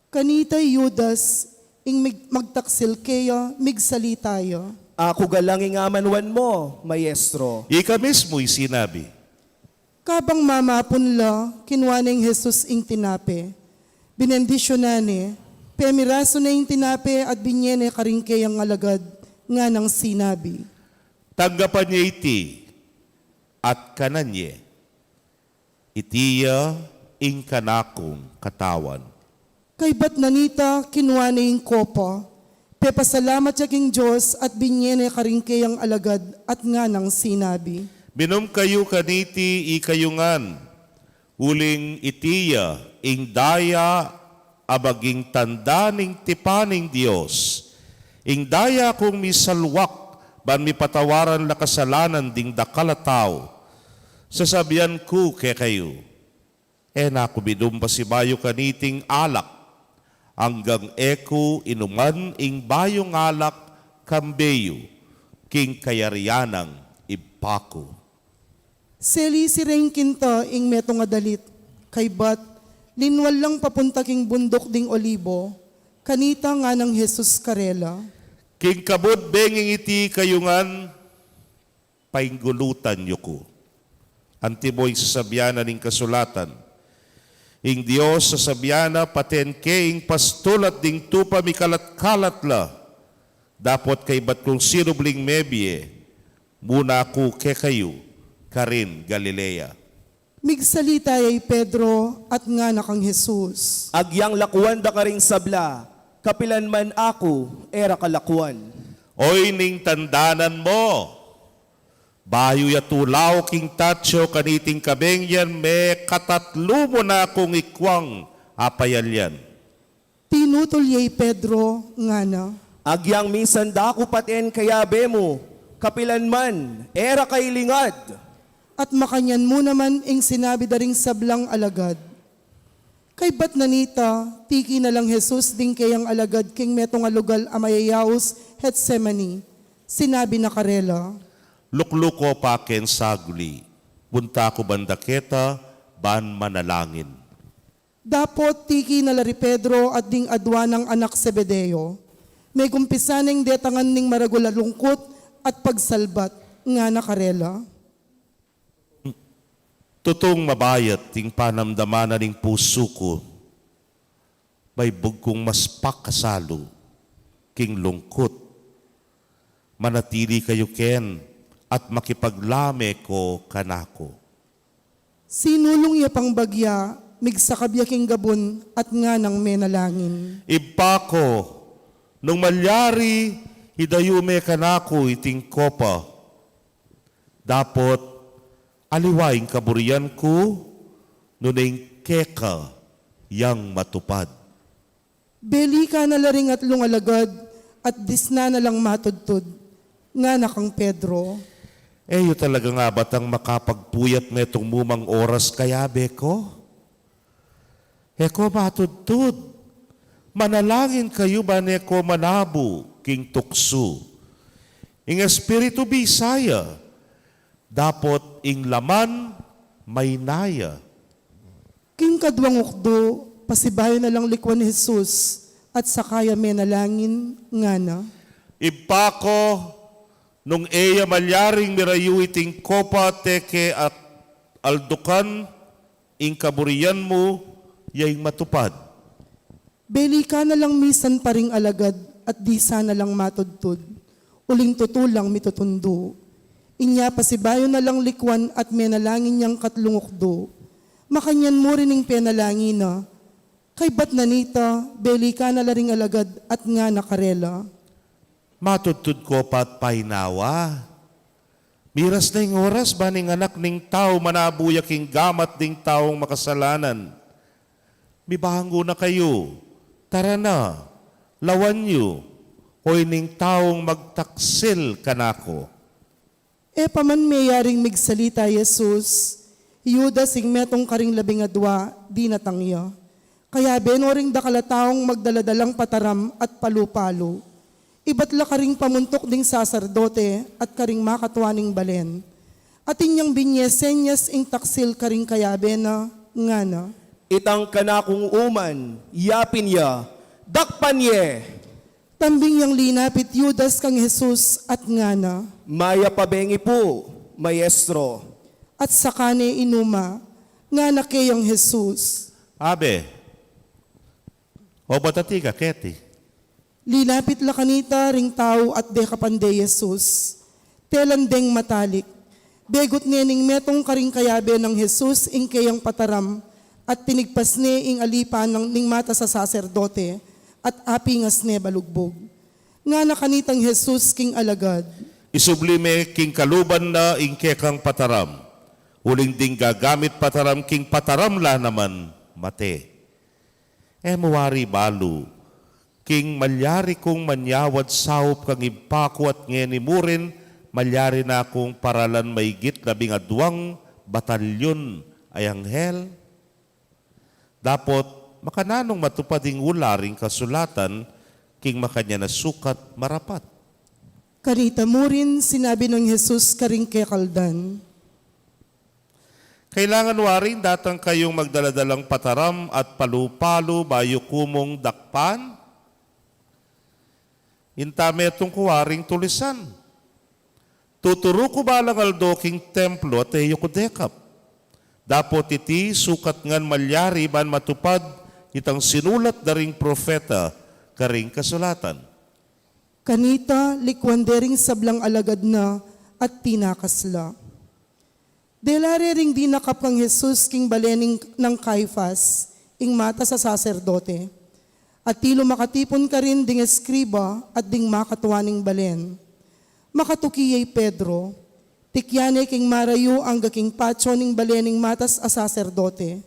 Kanita i Judas, ing mig-, magtaksil keya, migsalita ya. Aku galang ing amanuan mu, Maestro. Ika mismu i sinabi. Kabang mamapun la, kinua neng Jesus ing tinape. Binendisyunan ne, pemirasu ne ing tinape at binye ne karing keyang alagad, nganang sinabi, "Tanggapan ye iti at kanan ye. Iti ya ing kanakung katawan." Kaybat na nita, kinua ne ing kopa, pepasalamat ya king Dios at binye ne karing keyang alagad at nganang sinabi, "Minum kayu kaniti ikayu ngan, uling iti ya ing daya a maging tanda ning tipan ning Dios, ing daya kung misalwak ban mipatawaran la kasalanan ding dakal a tau. Sasabian ku kekayu, e na ku minum pasibayu kaniting alak, anggang e ku inuman ing bayung alak kambe yu king kayarian nang Ibpa ku." Seli sireng kinta ing metung a dalit, kaybat, linwal lang papunta king bunduk ding Olibo, kanita nganang Jesus karela, "King kabud benging iti kayu ngan, painggulutan yu ku. Antimo ing sasabian na ning kasulatan, ing Dios sasabian na, paten ke ing pastul at ding tupa mikalat-kalat la, dapot kaybat kung sinubling mebie, muna ku kekayu karin Galilea." Migsalita ya i Pedro at ngana kang Jesus, "Agyang lakuan da karing sabla, kapilan man aku e ra ka lakuan." "Oy, ning tandanan mu, bayu ya tulaw king tatsu kaniting kabeng yan, mekatatlu mu na kung ikwang apayalyan." Tinutul ya i Pedro, ngana, "Agyang misan da ku paten kayabe mu, kapilan man e ra ka ilingad." At makanyan mu naman ing sinabi da ring sablang alagad. Kaybat na nita, tiki na lang Jesus ding keyang alagad king metung a lugal a mayayaus Getsemani. Sinabi na karela, "Lukluko pa ken saguli, punta ku banda keta ban manalangin." Dapot tiki na la ri Pedro at ding adua nang anak Zebedeo. Megumpisa neng detangan ning maragul a lungkut at pagsalbat, ngana karela, "Tutung mabayat ing panamdaman na ning pusu ku, baybug kung mas pakasalu king lungkut. Manatili kayu ken at makipaglame ko kanaku." Sinulung ya pang bagya, migsakab ya king gabun at nganang menalangin, "Ibpa ku, nung malyari, idayu me kanaku iting kopa. Dapot aliwa ing kaburian ku, nune ing keka yang matupad." Belikan na la ring atlung alagad at disnan na lang matudtud. Ngana kang Pedro, "E yu talagang abatang makapagpuyat metung mumang oras kayabe ko? E ko matudtud. Manalangin kayu ban e ko manabu king tuksu. Ing espiritu bisa ya, Dapot ing laman, maina ya. King kaduang ukdu, pasibayu na lang likwan i Jesus, at saka ya menalangin, ngana: Ibpa ku, nung e ya malyaring mirayu iting kopa teke at aldukan, ing kaburian mu ya ing matupad. Belikan na lang misan pa ring alagad at di sana lang matudtud, uling tutu lang mitutundu. Inya pasibayu na lang likwan at menalangin yang katlung ukdu. Makanyan mu rin ing penalangin na. Kaybat na nita, belikan na la ring alagad at ngana karela: Matudtud ko pa at painawa. Miras na ing oras ban ing Anak ning Tau manabu ya king gamat ding taung makasalanan. Mibangun na kayu, tara na, lawan yu, o ining taung magtaksil kanaku. E pa man meyaring migsalita i Jesus, i Judas, ing metung karing labing adua, dinatang ya. Kayabe no ring dakal a taung magdala-dalang pataram at palu-palu. Ibat la karing pamuntuk ding saserdote at karing makatua ning balen. Atin yang binye senyas ing taksil karing kayabe na, ngana: Itang kanakung uman, yapin ya, dakpan ye! Tambing yang linapit i Judas kang Jesus at ngana: Mayap a bengi pu, Maestro. At saka ne inuma, ngana keyang Jesus: Abe, o bati ka keti. Linapit la kanita ring tau at dekapan de i Jesus. Telan deng matalik. Begut ne ning metung karing kayabe nang Jesus ing keyang pataram, at tinigpas ne ing alipan nang ning matas a saserdote, at apingas ne balugbug. Ngana kanitang Jesus king alagad: Isubli me king kaluban na ing kekang pataram, uling ding gagamit pataram king pataram la naman mate. E mu wari balu, king malyari kung manyawad saup kang Ibpa ku at ngeni mu rin malyari na kung paralan maigit labing aduang batalyun a anghel? Dapot makananung matupad ing ula ring kasulatan king makanyan a sukat marapat? Kanita mu rin sinabi nang Jesus karing kekaldan: Kailangan wari datang kayung magdala-dalang pataram at palu-palu bayu ku mung dakpan? Inta metung ku waring tulisan. Tuturu ku balang aldo king templo at e yu ku dekap. Dapot iti sukat ngan malyari ban matupad itang sinulat da ring propeta karing kasulatan. Kanita, likwan de ring sablang alagad na at tinakas la. Dela re ring dinakap kang Jesus king bale ning, nang Caifas, ing matas a saserdote. Atilu makatipun karin ding eskriba at ding makatua ning balen. Makatuki ya i Pedro, tikyan ne king marayu angga king patio ning bale ning matas a saserdote.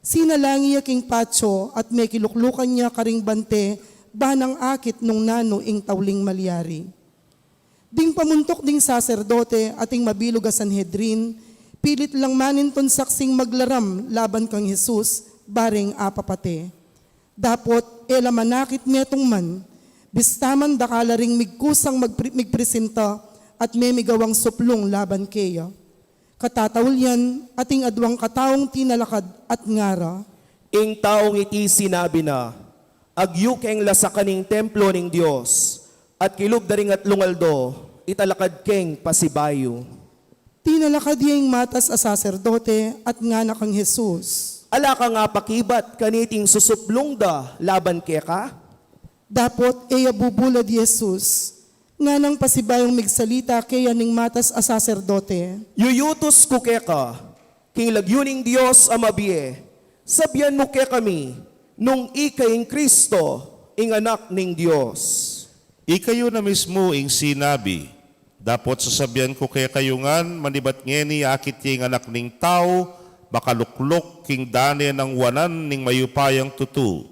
Sinalangi ya king patio at mekiluklukan ya karing bante ba nang akit nung nanu ing tauling malyari. Ding pamuntuk ding saserdote at ing mabilug a Sanhedrin, pilit lang manintun saksing maglaram laban kang Jesus, bareng apapate. Dapot e la manakit metung man, bista man dakal la ring migkusang magpre-, migpresinta at memigawang suplung laban keya. Katataul yan, ating aduang kataung tinalakad at ngara: Ing taung iti sinabi na, agyu keng lasakan ing templo ning Dios, at kilub da ring atlung aldo, italakad keng pasibayu. Tinalakad ya ing matas a saserdote at ngana kang Jesus: Ala kang apakibat kaniting susuplung da laban keka? Dapot e ya bubulad i Jesus, nganang pasibayung migsalita keya ning matas a saserdote: Yuyutus ku keka, king lagyu ning Dios a mabie, sabian mu kekami, nung ika ing Kristo, ing Anak ning Dios. Ikayu na mismu ing sinabi, dapot sasabian ku kekayu ngan, manibat ngeni akit ya ing Anak ning Tau makalukluk king dane nang wanan ning mayupayang tutu.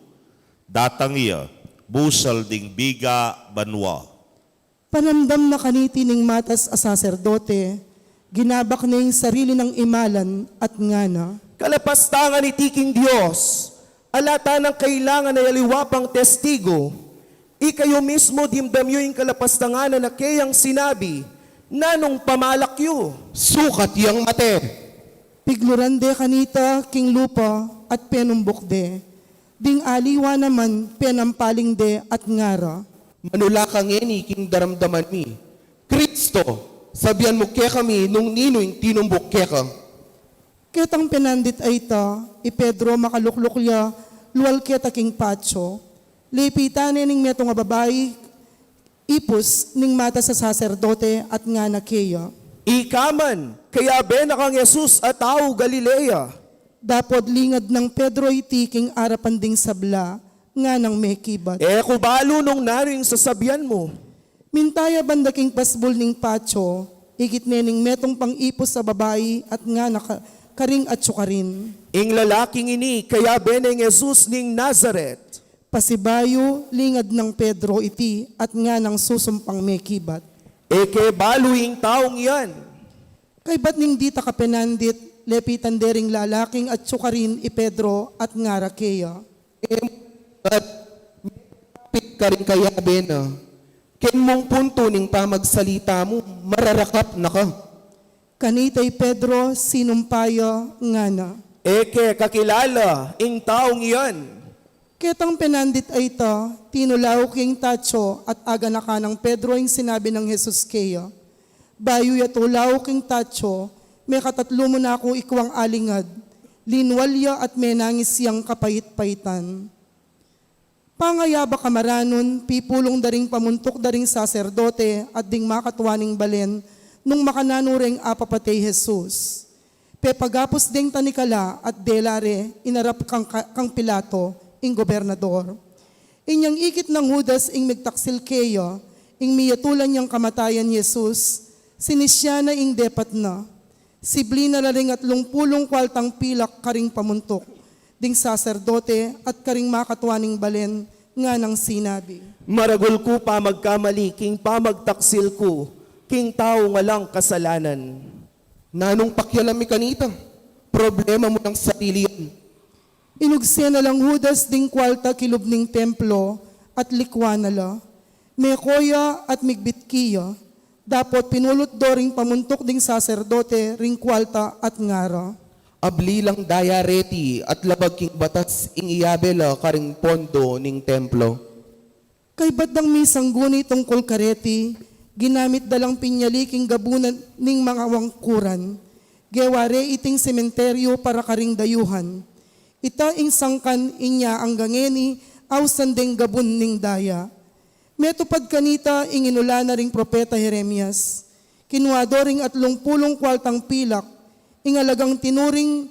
Datang ya busal ding biga banua. Panamdam na kaniti ning matas a saserdote, ginabak ne ing sarili nang imalan at ngana: Kalapastangan iti king Dios, ala tanang kailangan a aliwa pang testigu. Ikayu mismu dimdam yu ing kalapastangan a keyang sinabi, Nanung pamalak yu? Sukat yang mate. Pigluran de kanita king lupa at penumbuk de. Ding aliwa naman penampaling de at ngara, Manula ka ngeni king daramdaman mi. Kristo, sabian mu kekami nung ninu ing tinumbuk keka. Ketang penandit a ita, i Pedro makalukluk ya lual keta king patio. Lepitan ne ning metung a babai ipus ning mata a saserdote at ngana keya, Ika man, kayabe na kang Jesus a tau Galilea. Dapot lingad nang Pedro iti king arapan ding sabla, nganang mekibat, E ku balu nung nanu ing sasabian mu. Minta ya banda king pasbul ning patio, ikit ne ning metung pang ipus a babai at ngana ka-, karing atsu karin, Ing lalaking ini, kayabe neng Jesus ning Nazaret. Pasibayu, lingad nang Pedro iti at nganang susumpang mekibat, E ke balu ing taung iyan. Kaybat ning dita kapenandit, lepitan de ring lalaking atsu karin i Pedro at ngara keya, E mu, at mepit karing kayabe na, ken mung puntu ning pamagsalita mu, mararakap na ka. Kanita i Pedro sinumpa ya, ngana, E ke kakilala ing taung iyan. Ketang penandit a ita, tinulaw king tatio at aganakan nang Pedro ing sinabi nang Jesus keya. Bayu ya tulaw king tatio, mekatatlu mu na ku ikuang alingad. Linwal ya at menangis yang kapait-paitan. Pangayabak a maranun, pipulung da ring pamuntuk da ring saserdote at ding makatua ning balen nung makananu reng apapate i Jesus. Pepagapus deng tanikala at dela re inarap kang, kang Pilato, ing gobernador. Inyang ikit nang Judas ing migtaksil keya, ing miyatulan yang kamatayan i Jesus, sinisya na ing depat na. Sibli na la ring atlung pulung kualtang pilak karing pamuntuk ding saserdote at karing makatua ning balen, nganang sinabi, Maragul ku pamagkamali king pamagtaksil ku king taung alang kasalanan. Nanung pakialam mi kanita? Problema mu nang sarili yan. Inugse na lang Judas ding kualta kilub ning templo at likwan na la. Meko ya at migbit keya. Dapot pinulut do ring pamuntuk ding saserdote ring kualta at ngara, Abli lang daya reti at labag king batas ing iyabe la karing pondo ning templo. Kaybat dang misangguni tungkul kareti, ginamit da lang pinyali king gabun ning mangawangkuran. Gewa re iting sementeryo para karing dayuhan. Ita ing sangkan inya angga ngeni ausan deng gabun ning daya. Metupad kanita ing inula na ring propeta Jeremias. Kinua do ring atlung pulung kualtang pilak, ing alagang tinuring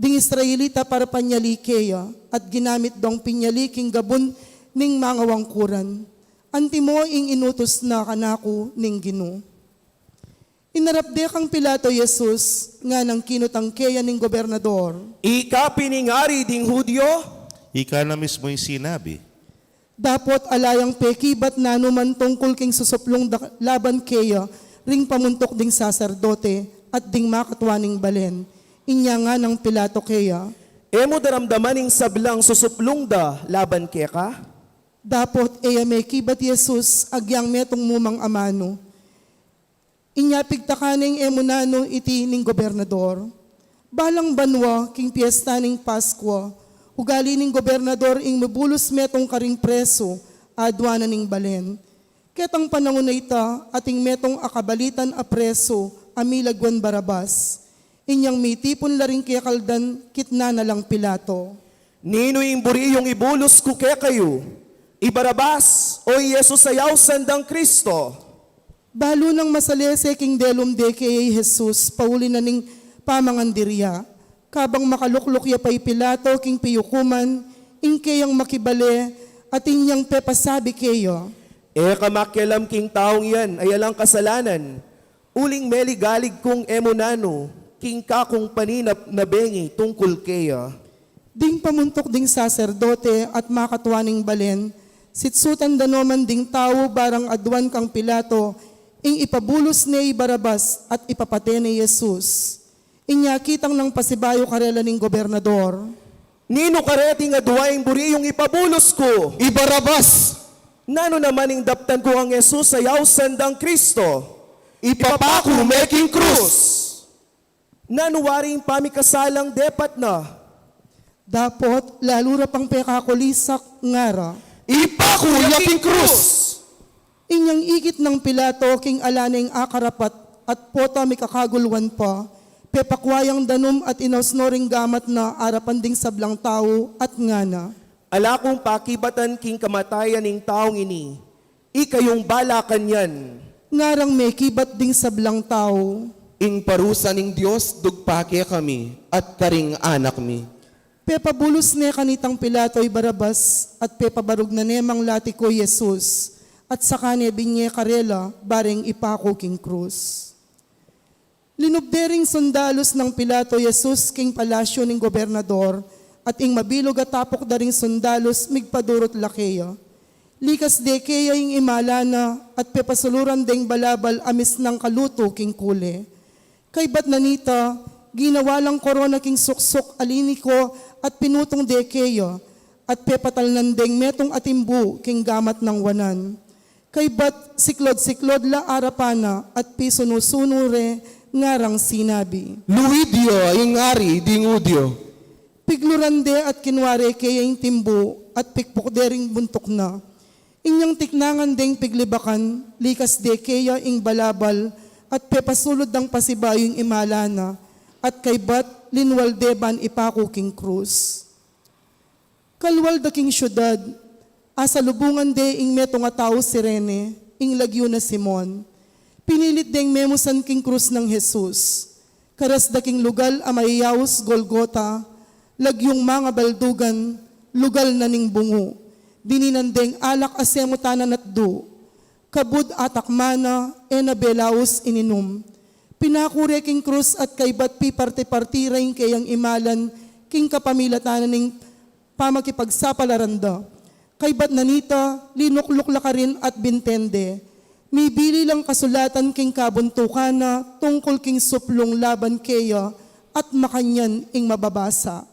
ding Israelita para panyali keya, at ginamit dong pinyali king gabun ning mangawangkuran. Antimo ing inutus na kanaku ning Ginu. Inarap de kang Pilato i Jesus, nganang kinutang keya ning gobernador, Ika pin ing ari ding Judio? Ika na mismu ing sinabi. Dapot ala yang pekibat nanu man tungkul king susuplung da laban keya ring pamuntuk ding saserdote at ding makatua ning balen. Inya nganang Pilato keya, E mu daramdaman ing sablang susuplung da laban keka? Dapot e ya mekibat i Jesus agyang metung mu mang amanu. Inya pigtakan neng e mu nanu iti ning gobernador. Balang banua king piesta ning Paskua, ugali ning gobernador ing mibulus metung karing presu a aduanan ning balen. Ketang panahun a ita, ating metung a kabalitan a presu a milagwan Barabas. Inyang mitipun la ring kekaldan, kitnan na lang Pilato, Ninu ing buri yung ibulus ku kekayu? I Barabas o i Jesus a yausan dang Kristo? Balu nang masalese king delum de keya i Jesus pauli na ning pamangandirya. Kabang makalukluk ya pa i Pilato king piyukuman, ing keyang makibale, atin yang pepasabi keya, E ka makialam king taung iyan a alang kasalanan, uling meligalig kung e mu nanu king kakung paninap na bengi tungkul keya. Ding pamuntuk ding saserdote at makatua ning balen, sitsutan da no man ding tau barang aduan kang Pilato ing ipabulus ne i Barabas at ipapate ne i Jesus. Inya kitang nang pasibayu karela ning gobernador, Ninu kareting adua ing buri yung ipabulus ku? I Barabas. Nanu naman ing daptan ku kang Jesus a yausan dang Kristo? Ipapaku me king krus. Nanu wari ing pamikasalang depat na? Dapot, lalu ra pang pekakulisak, ngara, "Ipaku ya king krus!" Inyang ikit nang Pilato king ala neng akarapat at pota mikakagulwan pa, pepakua yang danum at inausno ring gamat na arapan ding sablang tau at ngana, "Ala kung pakibatan king kamatayan ning taung ini. Ikayung bala kanyan." Ngarang mekibat ding sablang tau, "Ing parusa ning Dios dugpa kekami at karing anak mi." Pepabulus ne kanitang Pilato i Barabas, at pepabarug na ne mang latiku i Jesus, at saka ne binye karela bareng ipaku king krus. Linubde ring sundalus nang Pilato i Jesus king palasyu ning gobernador, at ing mabilug a tapuk da ring sundalus migpadurut la keya. Likas de keya ing imala na, at pepasuluran deng balabal a misnang kalutu king kule. Kaybat na nita, ginawa lang korona king suksuk a liniku at pinutung de keya, at pepatalnan deng metung a timbu king gamat nang wanan. Kaybat siklod-siklod la arapan na at pisunu-sunu re, ngarang sinabi, "Luid ya ing ari ding Judio." Pigluran de at kinua re keya ing timbu at pikpuk de ring buntuk na. Inyang tiknangan deng piglibakan, likas de keya ing balabal at pepasulud dang pasibayu ing imala na, at kaybat linwal de ban ipaku king krus. Kalwal da king siudad, asalubungan de ing metung a tau Cirene, ing lagyu na Simon. Pinilit deng memusan king krus nang Jesus. Karas da king lugal a mayayaus Golgota, lagyung mangabaldugan, lugal na ning bungu. Dininan deng alak a semutanan at du. Kabud atakma na, e na belaus ininum. Pinaku re king krus at kaybat piparte-parte ra ing keyang imalan king kapamilatan na ning pamakipagsapalaran da. Kaybat na nita, linukluk la karin at bintende. Mibili lang kasulatan king kabuntukan na tungkul king suplung laban keya at makanyan ing mababasa,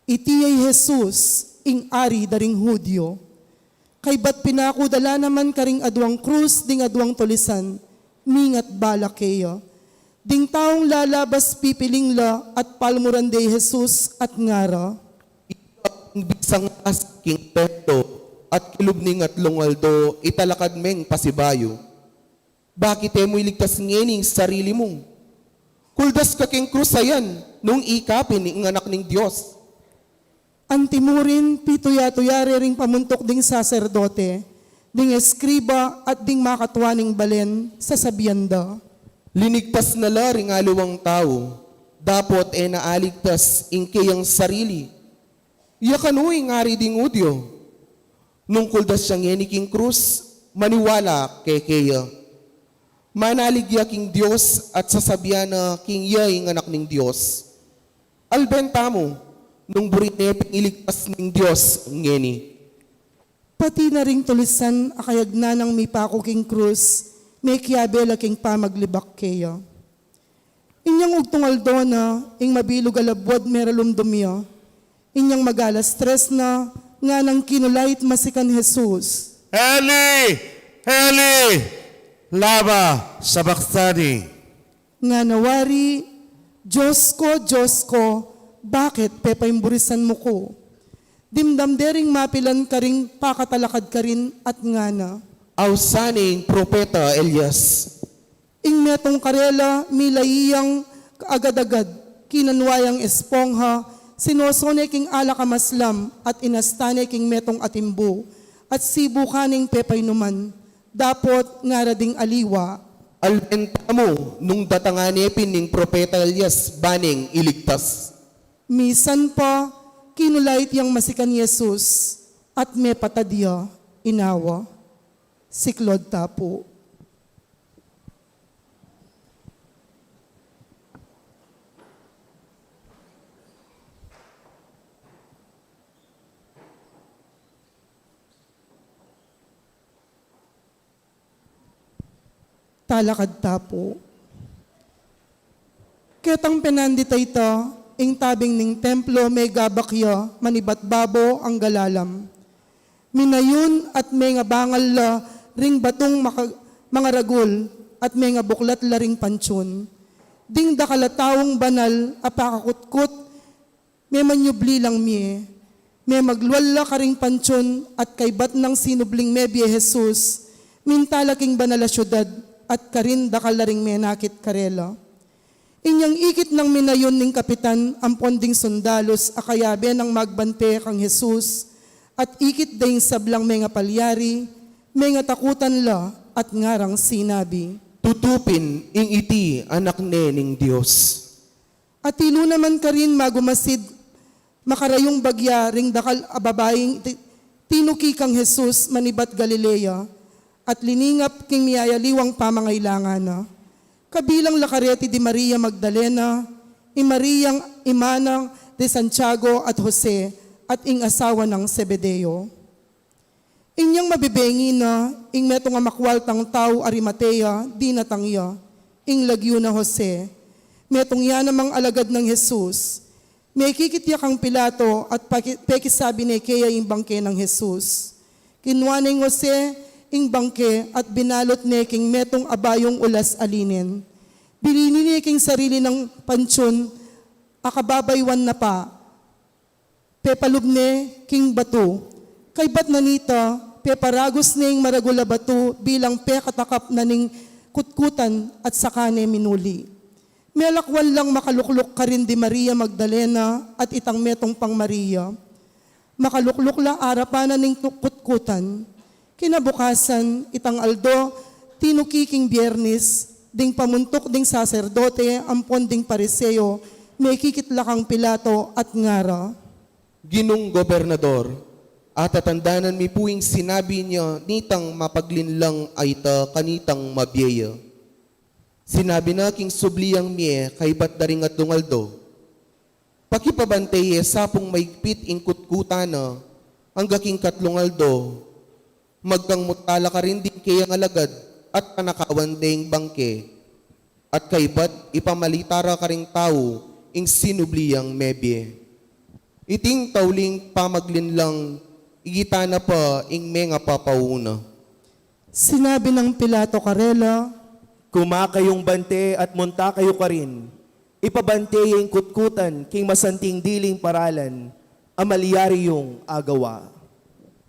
"Iti ya i Jesus, ing ari da ring Judio." Kaybat pinaku da la naman karing aduang krus ding aduang tulisan, mingat bala keya. Ding taung lalabas pipiling la at palmuran de i Jesus at ngara, "Ika ing bisangas king templo at kilub ning atlung aldo italakad meng pasibayu. Bakit e mu iligtas ngeni ing sarili mu? Kuldas ka king krus a yan nung ika pin ing Anak ning Dios." Antimurin, pituya-tuya re ring pamuntuk ding saserdote, ding eskriba, at ding makatua ning balen, sasabian da, "Linigtas na la ring aliwang tau, dapot e na aligtas ing keyang sarili. Ya kanu ing ari ding Judio?" Nung kuldas ya ngeni king krus, maniwala ke keya. Manalig ya king Dios at sasabian na king ya ing Anak ning Dios. Alben tamu, nung buri ne pin iligtas ning Dios ngeni. Pati na ring tulisan a kayagnan nang mipaku king krus, mekiabe la king pamaglibak keya. Inyang ugtung aldo na, ing mabilug a labuad meralumdum ya. Inyang mag-alas tres na, nganang kinulait masikan Jesus, "Eli, Eli, lama sabachthani?" Ngana wari, "Dios ku, Dios ku, bakit pepaimburisan mu ku?" Dimdam de ring mapilan karing pakatalakad karin at ngana, "Ausan ne ing propeta Elias." Ing metung karela, milayi yang agad-agad, kinanua yang espongha, sinoso ne king alak a maslam, at inasta ne king metung a timbu, at sibukan neng pepainuman. Dapot ngara ding aliwa, "Alben tamu nung datangan ne pin ning propeta Elias ban neng iligtas." Misan pa, kinulait yang masikan Jesus, at mepatad ya inawa. Siklaud ta pu. Talakad ta pu. Ketang penandit a ita, ing tabing ning templo megabak ya manibat babo angga lalam. Minayun at mengabangal la ring batung maka-, mangaragul at mengabuklat la ring pantiun. Ding dakal a taung banal a pakakutkut, memanyubli lang mie. Memaglual la karing pantiun at kaybat nang sinubling mebie Jesus, minta la king banal a siudad at karin dakal la ring menakit karela. Inyang ikit nang minayun ning kapitan ampon ding sundalus a kayabe nang magbante kang Jesus, at ikit da ing sablang mengapalyari, mengatakutan la at ngarang sinabi, "Tutu pin ing iti Anak ne ning Dios." Atilu naman karin magumasid, makarayung bagya ring dakal a babaing ti-, tinuki kang Jesus manibat Galilea, at liningap king miyayaliwang pamangailangan na. Kabilang la kareti di Maria Magdalena, i Mariang ima nang di Santiago at Jose, at ing asawa nang Zebedeo. Inyang mabebengi na, ing metung a makwaltang tau Arimatea, dinatang ya, ing lagyu na Jose. Metung ya namang alagad nang Jesus. Mekikit ya kang Pilato at paki-, pekisabi ne keya ing bangke nang Jesus. Kinua neng Jose ing bangke at binalut ne king metung a bayung ulas a linen. Binili ne king sarili nang pantiun a kababaywan na pa, pepalub ne king batu. Kaybat na nita, peparagus ne ing maragul a batu bilang pekatakap na ning kutkutan at saka ne minuli. Melakwan lang makalukluk karin di Maria Magdalena at itang metung pang Maria. Makalukluk la arapan na ning tu-, kutkutan. Kinabukasan, itang aldo, tinuki king Biernis, ding pamuntuk ding saserdote ampon ding Pariseo, mekikit la kang Pilato at ngara, "Ginung Gobernador, atatandanan mi pu ing sinabi nia nitang mapaglinlang a ita kanitang mabie ya. Sinabi na king subli yang mie kaybat da ring atlung aldo, pakipabante ye sa pung maigpit ing kutkutan na angga king katlung aldo, magkangmut tala karin ding keyang alagad at panakawan de ing bangke, at kaybat ipamalita ra karing tau ing sinubli yang mebie. Iting tauling pamaglinlang, igita na pa ing mengapapauna." Sinabi nang Pilato karela, "Kuma kayung bante at munta kayu karin. Ipabante ye ing kutkutan king masanting diling paralan a malyari yung agawa."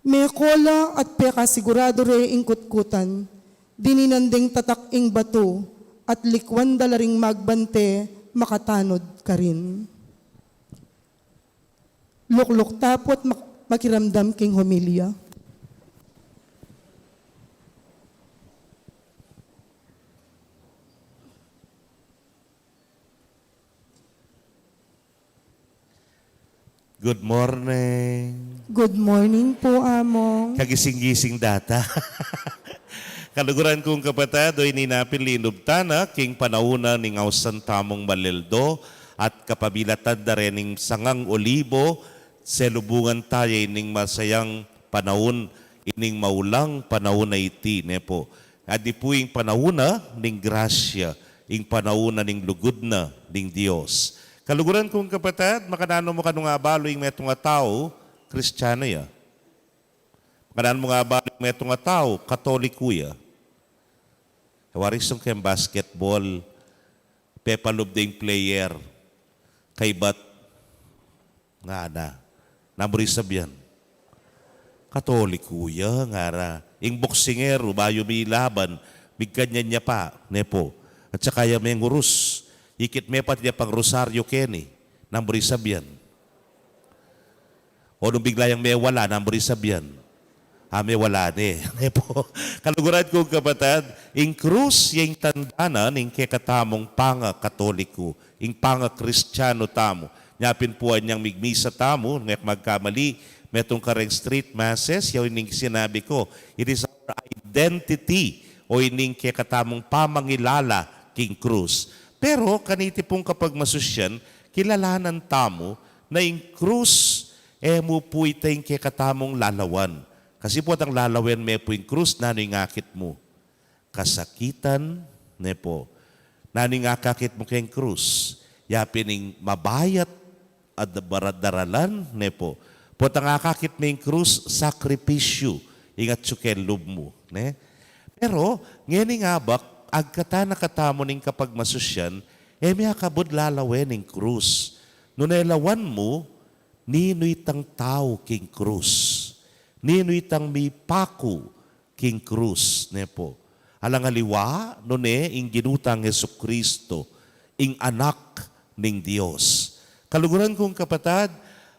Meko la at pekasiguradu re ing kutkutan, dininan deng tatak ing batu, at likwan da la ring magbante makatanud karin. Lukluk ta pu at mak-, makiramdam king homilya. Good morning. Good morning po, Among. Kagising-gising data. Kaluguran kung kapatad, o ini na pin linub tana king panaun na ning ausan tamung maleldo at kapamilatan da rin ning sangang olibo, selubungan taya ining masayang panaun, ining maulang panaun a iti, ne po. At di pu ing panaun na ning grasya, ing panaun na ning lugud na ning Dios. Kaluguran kung kapatad, makananu mu kanung abalu ing metung a tau, Kristiyanu ya? Makananu mung abalu ing metung a tau, Katoliku ya? Wari sung keng basketball, pepalub deng player, kaybat ngana. Nanu ring sabyan? Katoliku ya, ngara. Ing boksinger, bayu milaban, migkanyan ya pa, ne po. At saka ya mengurus. Ikit me pa ya pang rosaryo keni. Nanu ring sabyan? O nung bigla yang mewala, nanu ring sabyan? A, mewala ne. Ne po. Kaluguran kung kapatad, ing krus ya ing tanda na ning kekatamung panga-Katoliku, ing panga-Kristiyanu tamu. Nya pin pu anyang migmisa tamu, nung e ku magkamali, metung kareng street masses, ya ining sinabi ku, it is our identity, o ining kekatamung pamangilala king krus. Pero kaniti pung kapagmasusyan, kilalanan tamu na ing krus, e mu pu ita ing kekatamung lalawan. Kasi pu itang lalawen me pu ing krus, nanu ing akit mu? Kasakitan, ne po. Nanu ing akakit mu keng krus? Ya pin ing mabayat a da-, bara-, daralan, ne po. Potang akakit me ing krus, sakripisyu, ing atyu keng lub mu, ne? Pero, ngening abak, agkatan na katamu ning kapagmasusyan, e mi akabud lalawen ing krus. Nune lawan mu, ninu itang tau king krus? Ninu itang mipaku king krus, ne po? Alang aliwa, nune ing Ginu tang Jesucristo, ing Anak ning Dios. Kaluguran kung kapatad,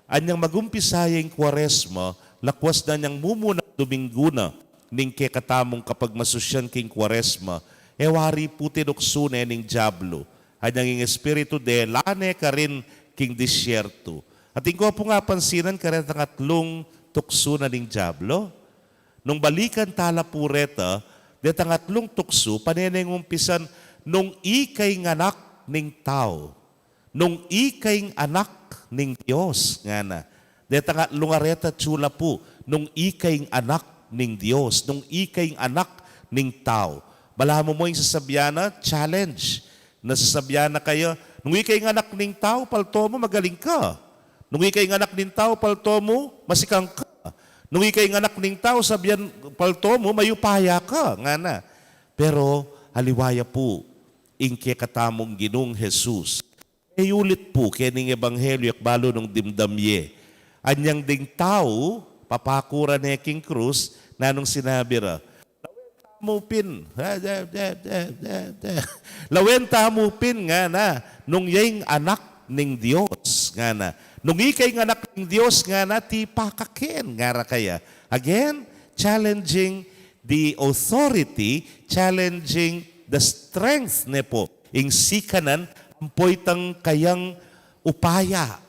anyang magumpisa ya ing Kuaresma, lakwas na anyang mumunang Dominggu na ning kekatamung kapagmasusyan king Kuaresma, e wari pu tinuksu ne ning Diablo. Anyang ing Espiritu de, lane karin king disyerto. At ing ko pung apansinan karetang atlung tuksu na ning Diablo. Nung balikan tala pu reta, detang atlung tuksu, pane neng umpisan, nung ika ing Anak ning Tau. Nung ika ing Anak ning Dios, ngana. Detang atlung areta tsula pu, nung ika ing Anak ning Dios, nung ika ing Anak ning Tau. Balamu mu ing sasabian na, challenge. Na sasabian na kaya, nung ika ing Anak ning Tau, palto mu, magaling ka. Nung ika ing Anak ning Tau, palto mu, masikang ka. Nung ika ing Anak ning Tau, sabian, palto mu, mayupaya ka, ngana. Pero, aliwa ya pu, ing kekatamung Ginung Jesus. E ulit pu, keni ing ebanghelyo, e ku balu nung dimdam ye. Anyang ding tau, papaku ra ne king krus, nanung sinabi ra, "Lawen tamu pin, lawen tamu pin," ngana, "nung ya ing Anak ning Dios," ngana. "Nung ika ing Anak ning Dios," ngana, "tipa ka ken," ngara kaya. Again, challenging the authority, challenging the strength, ne po. Ing sikanan, ampo itang kayang upaya,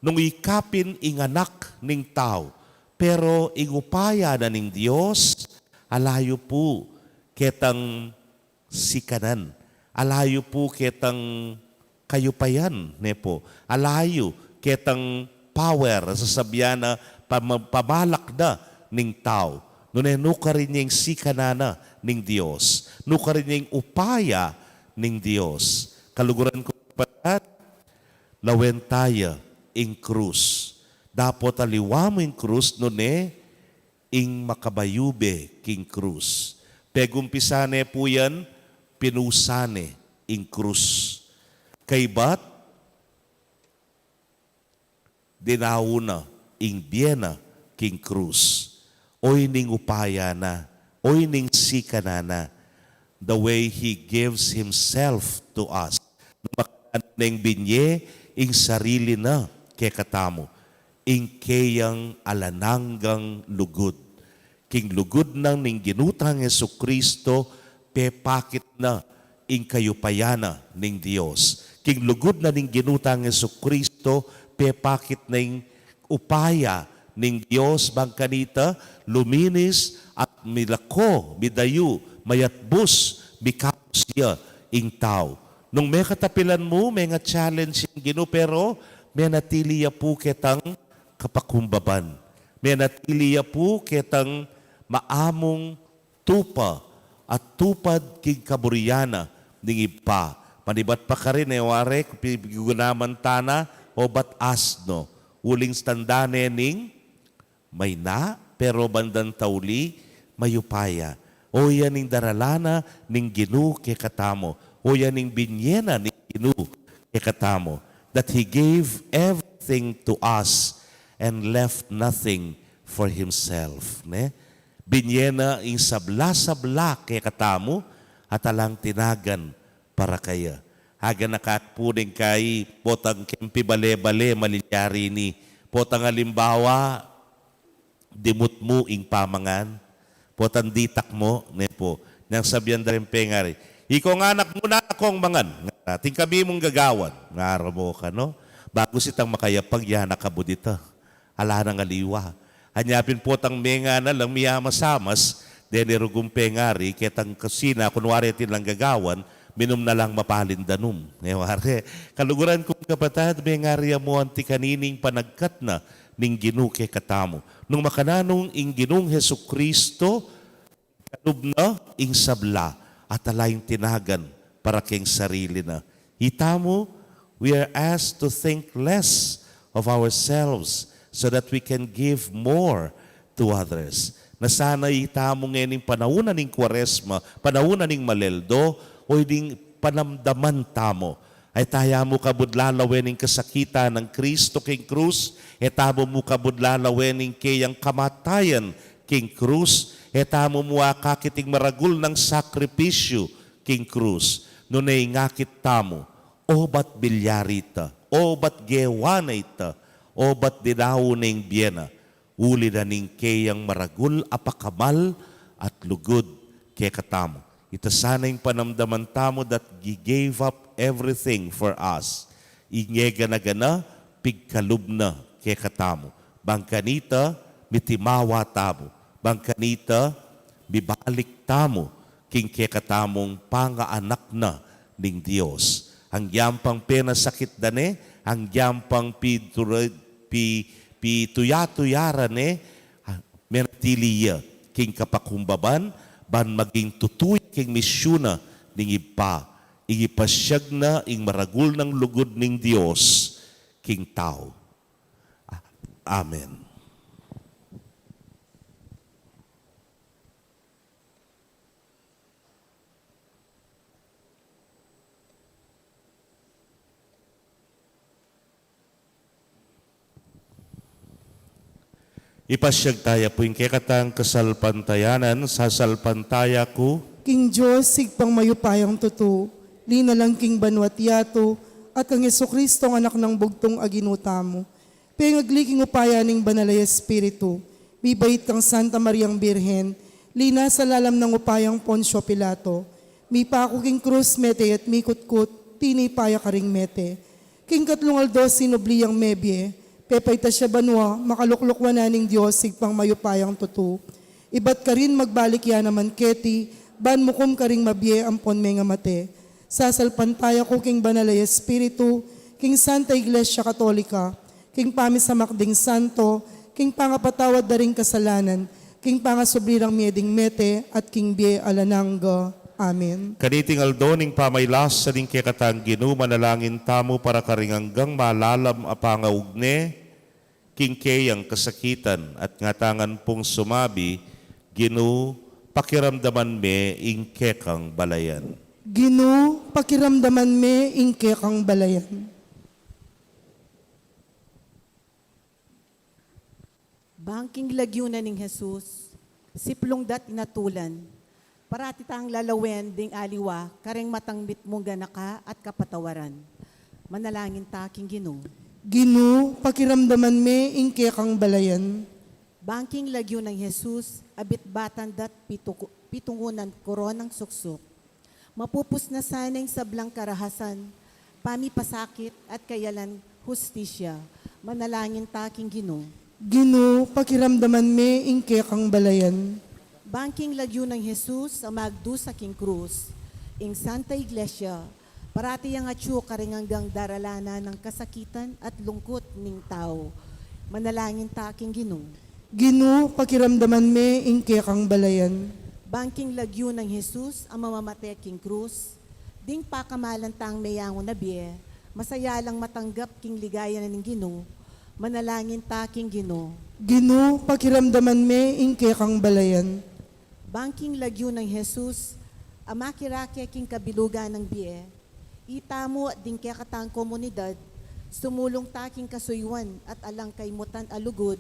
nung ika pin ing Anak ning Tau. Pero ing upaya na ning Dios, alayu pu ketang sikanan. Alayu pu ketang kayupayan, ne po. Alayu ketang power, sasabian na pama-, pamalak na ning tau. Nune nukarin ya ing sikanan na ning Dios. Nukarin ya ing upaya ning Dios. Kaluguran kung kapatad, lawen taya ing krus. Dapot aliwa mu ing krus, nune ing makabayube king krus. Pegumpisan ne pu yan, pinusan ne ing krus. Kaybat, dinau na ing bie na king krus. Oyni ing upaya na, oyni ing sikanan na, the way He gives Himself to us. Nung makananu neng binye ing sarili na kekatamu, ing keyang alang anggang lugud. King lugud na ning Ginu tang Jesucristo, pepakit na ing kayupayan na ning Dios. King lugud na ning Ginu tang Jesucristo, pepakit na ing upaya ning Dios, bang kanita luminis at milako, midayu, mayatbus, mikaus ya ing tau. Nung mekatapilan mu, menga-challenge ing Ginu, pero menatili ya pu ketang kapakumbaban. Menatili ya pu ketang maamung tupa at tupad king kaburian na ning Ibpa. Manibat pa karin, e ware, ku pi-, pigugunaman tana, obat asno. Uling tanda ne ning maina, pero bandang tauli, mayupaya. Oyan ing daralan na ning Ginu kekatamu. Oyan ing binye na ning Ginu kekatamu. That He gave everything to us and left nothing for Himself, ne? Binye na ing sabla-sabla kekatamu at alang tinagan para kaya. Aganaka pu ning kai, potang keng pibale-bale, malilyari ini. Potang alimbawa, dimut mu ing pamangan. Potang ditak mu, ne pu. Nang sabian da ring pengari, "Ika ngan anak mu, nanu kang mangan?" Ngara, "Atin kami mung gagawan." Ngara mu kanu, bagus itang makayapag, yana kabud ita. Ala nang aliwa. Anya pin potang mengana lang, miyamasamas, deni rugung pengari, ketang kusina, kunwari atin lang gagawan, minum na lang mapalin danum. E ware, kaluguran kung kapatad, mengari ya mu anti kanini ing panagkat na ning Ginu kekatamu. Nung makananu ing Ginung Jesucristo, kalub na ing sabla at ala ing tinagan para keng sarili na. Itamu, we are asked to think less of ourselves so that we can give more to others. Na sana itamu ngening panaun na ning Kuaresma, panaun na ning Maleldo, o ining panamdaman tamu. Ay taya mu kabud lalawen ing kasakitan nang Kristo king krus, e tamu mu kabud lalawen ing keyang kamatayan king krus, e tamu mu akakit ing maragul nang sakripisyu king krus. Nune ing akit tamu, obat bilyari ta, obat gewa na ita, obat dinaun na ing bie na, uli na ning keyang maragul a pakamal at lugud kekatamu. Ita sana ing panamdaman tamu that He gave up everything for us. Ing e gana-gana, pigkalub na kekatamu. Bang kanita, mitimawa tamu. Bang kanita, mibalik tamu king kekatamung pangaanak na ning Dios. Anggiyang pang penasakit da ne, anggiyang pang pitura-, pi-, pituya-tuya ra ne, ah, menatili ya king kapakumbaban, ban maging tutu ya king misyun na ning Ibpa, ing ipasyag na ing maragul nang lugud ning Dios king tau. A-, Amen. Ipasyag taya pu ing kekatang kasalpantayanan, sasalpantaya ku king Dios, Ibpang mayupayang tutu, linalang king banua't yatu, at kang Jesucristo, Anak nang bugtung a Ginu tamu. Pengagli king upaya ning Banal a Espiritu, mibait kang Santa Mariang Birhen, linasa lalam nang upayang Poncio Pilato, mipaku king krus, mete at mikutkut, tinipa ya karing mete. King katlung aldo sinubli yang mebie, pepaitas ya banua, makaluklukwan na ning Dios, Ibpang mayupayang tutu. Ibat karin magbalik ya naman keti, ban mukum karing mabie ampon mengamate. Sasalpantaya ku king Banal a Espiritu, king Santa Iglesia Katolika, king pamisamak ding santo, king pangapatawad da ring kasalanan, king pangasubli rang mie ding mete, at king bie alang angga. Amen. Kaniting aldo ning pamailas sa ning kekatang Ginu, manalangin tamu para karing anggang malalam a pangaugne king keyang kasakitan, at ngatangan pung sumabi, Ginu, pakiramdaman me ing kekang balayan. Ginu, pakiramdaman me ing kekang balayan. Bang king lagyu na ning Jesus, siplung da't inatulan, parati tang lalawen ding aliwa kareng matang mitmung ganaka at kapatawaran. Manalangin ta king Ginu. Ginu, pakiramdaman me ing kekang balayan. Bang king lagyu nang Jesus, abitbatan da't pitu-, pitungunan koronang suksuk. Mapupus na sana ing sablang karahasan, pamipasakit at kayalan hustisya. Manalangin ta king Ginu. Ginu, pakiramdaman me ing kekang balayan. Bang king lagyu nang Jesus a magdusa king krus, ing Santa Iglesia, parati yang atyu kareng anggang daralanan nang kasakitan at lungkut ning tau. Manalangin ta king Ginu. Ginu, pakiramdaman me ing kekang balayan. Bang king lagyu nang Jesus a mamamate king krus, ding pakamalan tang meyangu na bie, masaya lang matanggap king ligaya na ning Ginu. Manalangin ta king Ginu. Ginu, pakiramdaman me ing kekang balayan. Bang king lagyu nang Jesus a makirake king kabilugan nang bie, itamu at ding kekatang komunidad, sumulung ta king kasuyuan at alang kaymutan a lugud.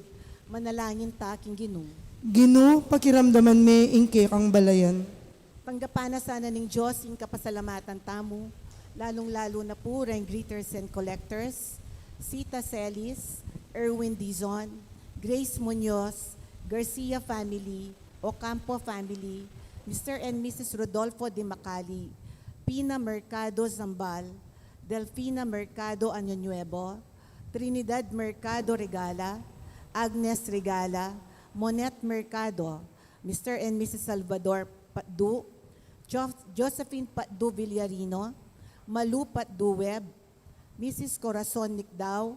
Manalangin ta king Ginu. Ginu, pakiramdaman me ing kekang balayan. Tanggapan na sana ning Dios ing kapasalamatan tamu, lalung-lalu na pu reng greeters and collectors, Sita Celis, Erwin Dizon, Grace Muñoz, Garcia family, Ocampo family, Mister and Missus Rodolfo de Macali, Pina Mercado Zambal, Delfina Mercado Año Nuevo, Trinidad Mercado Regala, Agnes Regala, Monet Mercado, Mister and Missus Salvador Patdu, Jo-, Josephine Patdu Villarino, Malu Patdu Webb, Missus Corazon Nicdao,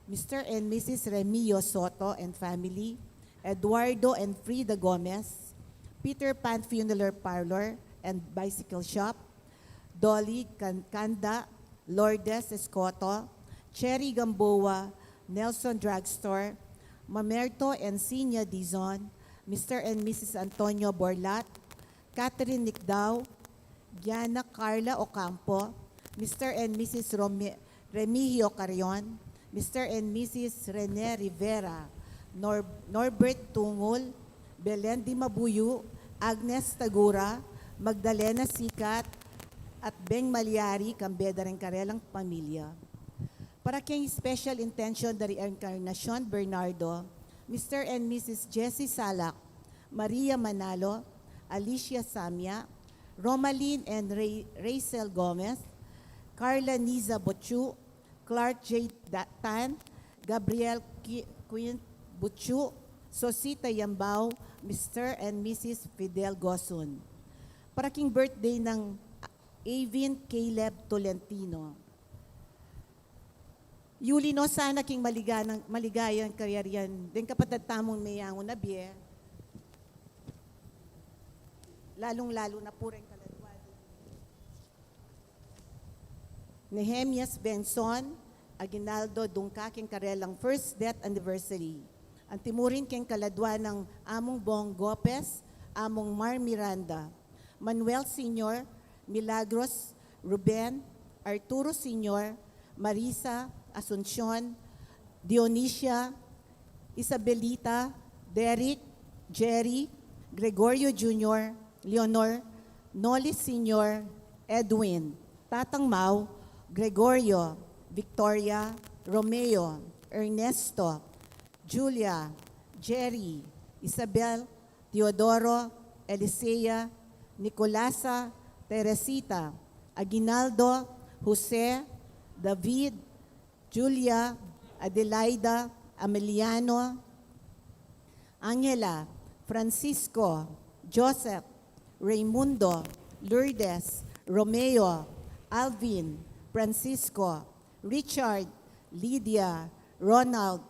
Mister and Missus Remio Soto and family, Eduardo and Frida Gomez, Peter Pan Funeral Parlor and Bicycle Shop, Dolly Can-, Canda, Lourdes Escoto, Cherry Gamboa, Nelson Drugstore, Mamerto and Sinya Dizon, Mister and Missus Antonio Borlat, Catherine Nicdao, Gianna Carla Ocampo, Mister and Missus Rome-, Remigio Carrion, Mister and Missus Rene Rivera, Nor-, Norbert Tungul, Belen Dimabuyu, Agnes Tagura, Magdalena Sikat, at Beng Malyari, kambe da ring karelang pamilya. Para king special intention da ri Encarnacion Bernardo, Mister and Missus Jessie Salak, Maria Manalo, Alicia Samia, Romalyn and Ray-, Rachel Gomez, Carla Niza Bochu, Clark J. Da-, Tan, Gabriel Qui-, Quint Bochu, Sosita Yambao, Mister and Missus Fidel Gosun. Para king birthday ng Avin Caleb Tolentino. Yuli no sana king maliganang, maligayang kayarian deng kapatad tamung meyangu na bie, lalung-lalu na pu reng kaladwa ding Nehemias Benson Aguinaldo Dungca king karelang first death anniversary. Antimurin king kaladwa nang Among Bong Gopez, Among Mar Miranda, Manuel Senior, Milagros, Ruben, Arturo Senior, Marisa, Asuncion, Dionisia, Isabelita, Derek, Jerry, Gregorio Junior, Leonor, Noli Senior, Edwin, Tatang Mau, Gregorio, Victoria, Romeo, Ernesto, Julia, Jerry, Isabel, Teodoro, Elisea, Nicolasa, Teresita, Aguinaldo, Jose, David, Julia, Adelaida, Emiliano, Angela, Francisco, Joseph, Raymundo, Lourdes, Romeo, Alvin, Francisco, Richard, Lydia, Ronald,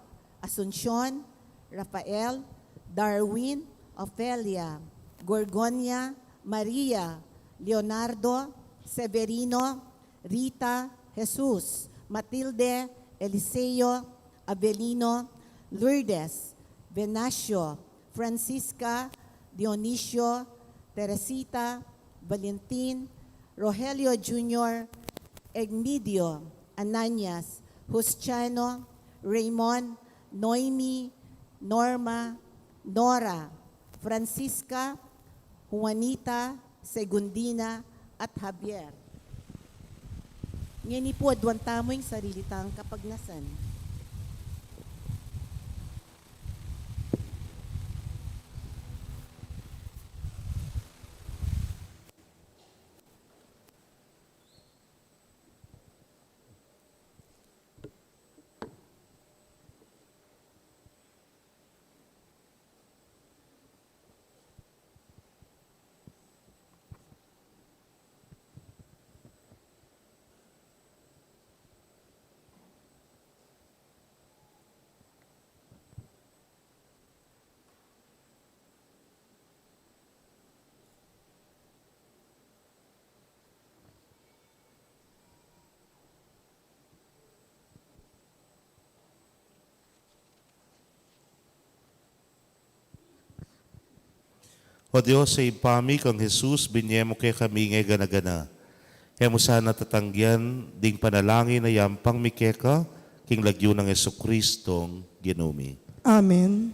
Asuncion, Rafael, Darwin, Ofelia, Gorgonia, Maria, Leonardo, Severino, Rita, Jesus, Matilde, Eliseo, Avelino, Lourdes, Venacio, Francisca, Dionisio, Teresita, Valentin, Rogelio Junior, Egmidio, Ananias, Justiano, Raymond, Noemi, Norma, Nora, Francisca, Juanita, Segundina, at Javier. Ngeni pu, aduan tamu ing sarili tang kapagnasan. O Dios, a Ibpa mi, kang Jesus, binie mu kekami ing gana-gana. E mu sana tatanggian ding panalangin a yampang mi keka, king lagyu nang Jesucristong Ginu mi. Amen.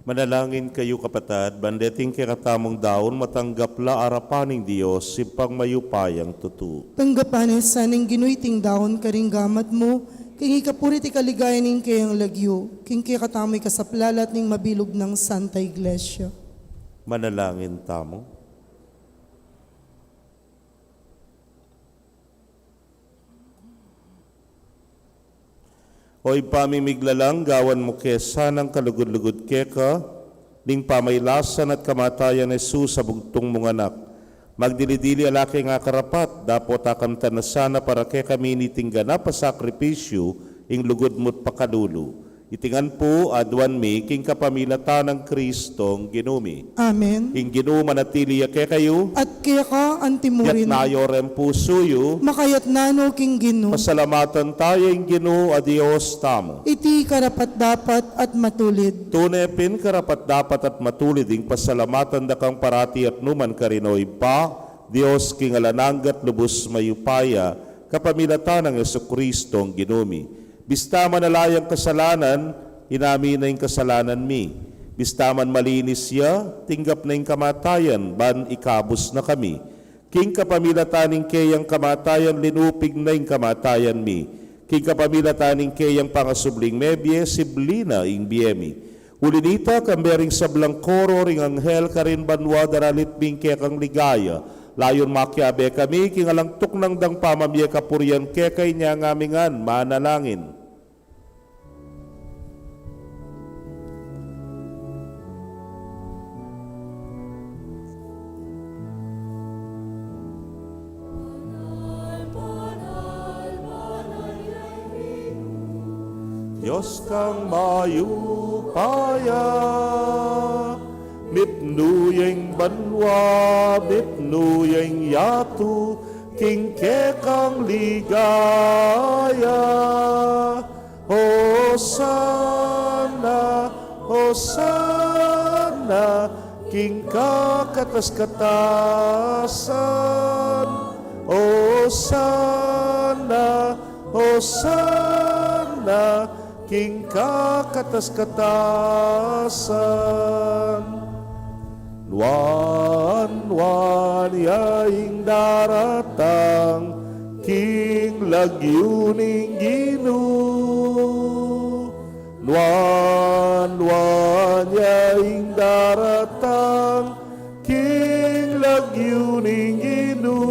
Manalangin kayu, kapatad, ban deting kekatamung daun matanggap la arapan ning Dios, Ibpang mayupayang tutu. Tanggapan na sa ning Ginu iting daun karing gamat mu, king ikapuri at ikaligaya ning keyang lagyu, king kekatamu ikasaplalat ning mabilug nang Santa Iglesia. Manalangin tamu. O Ibpa ming miglalang, gawan mu ke sanang kalugud-lugud keka ning pamailasan at kamatayan Jesus a bugtung mung Anak. Magdili-dili ala keng akarapat, dapot akamtan na sana para kekami niting ganap a sakripisyu ing lugud mu't pakalulu. Iti ngan pu aduan mi king kapamilatan nang Kristong Ginu mi. Amen. Ing Ginu manatili ya kekayu. At keka antimurin. Yatna yu ring pusu yu. Makayatna no king Ginu. Pasalamatan taya ing Ginu a Dios tamu. Iti karapat-dapat at matulid. Tune pin karapat-dapat at matulid ing pasalamatan da kang parati at nukarin man, O Ibpa, Dios king alang angga at lubus mayupaya, kapamilatan nang Jesukristong Ginu mi. Bista man ala yang kasalanan, inamin na ing kasalanan mi. Bista man malinis ya, tinggap na ing kamatayan, ban ikabus na kami. King kapamilatan ning keyang kamatayan, linupig na ing kamatayan mi. King kapamilatan ning keyang pangasubling mebie, sibli na ing bie mi. Uli nita, kambe ring sablang koro ring anghel karin banua daralit mi ing kekang ligaya. Layun makiabe kami king alang tuknang dang pamamie kapurian keka. Inya ngan mi ngan manalangin. Dios kang mayupaya, mipnu ya ing banua, mipnu ya ing yatu, king kekang ligaya. Hosana, Hosana, king kakatas-katasan. Hosana, Hosana, king kakatas-katasan. Nuan-nuan ya ing daratang king lagyu ning Ginu. Nuan-nuan ya ing daratang king lagyu ning Ginu.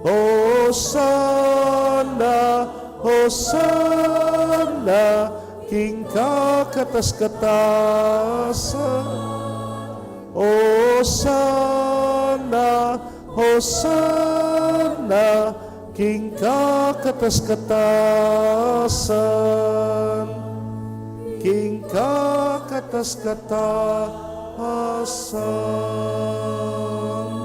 Hosana, Hosana, king kakatas-katasan. Hosana, Hosana, king kakatas-katasan. King kakatas-katasan.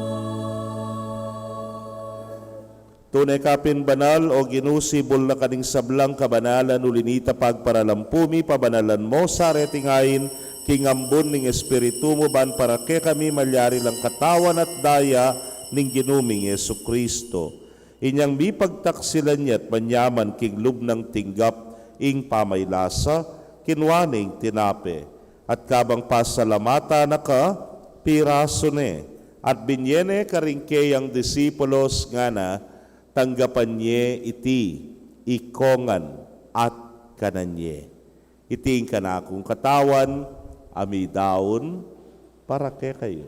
Tune ka pin banal, O Ginu, sibul na ka ning sablang kabanalan, uli nita pagparalampu mi, pabanalan mu sa reting ain king ambun ning Espiritu mu, ban para kekami malyari lang katawan at daya ning Ginu ming Jesucristo. Inyang mipagtaksilan ya at manyaman king lub nang tinggap ing pamailasa, kinua ne ing tinape, at kabang pasalamatan na ka, pirasu ne, at binye ne karing keyang disipulos ngana, tanggapan ye iti, ikongan, at kanan ye. Iti ing kanakung katawan, a midaun para kekayu.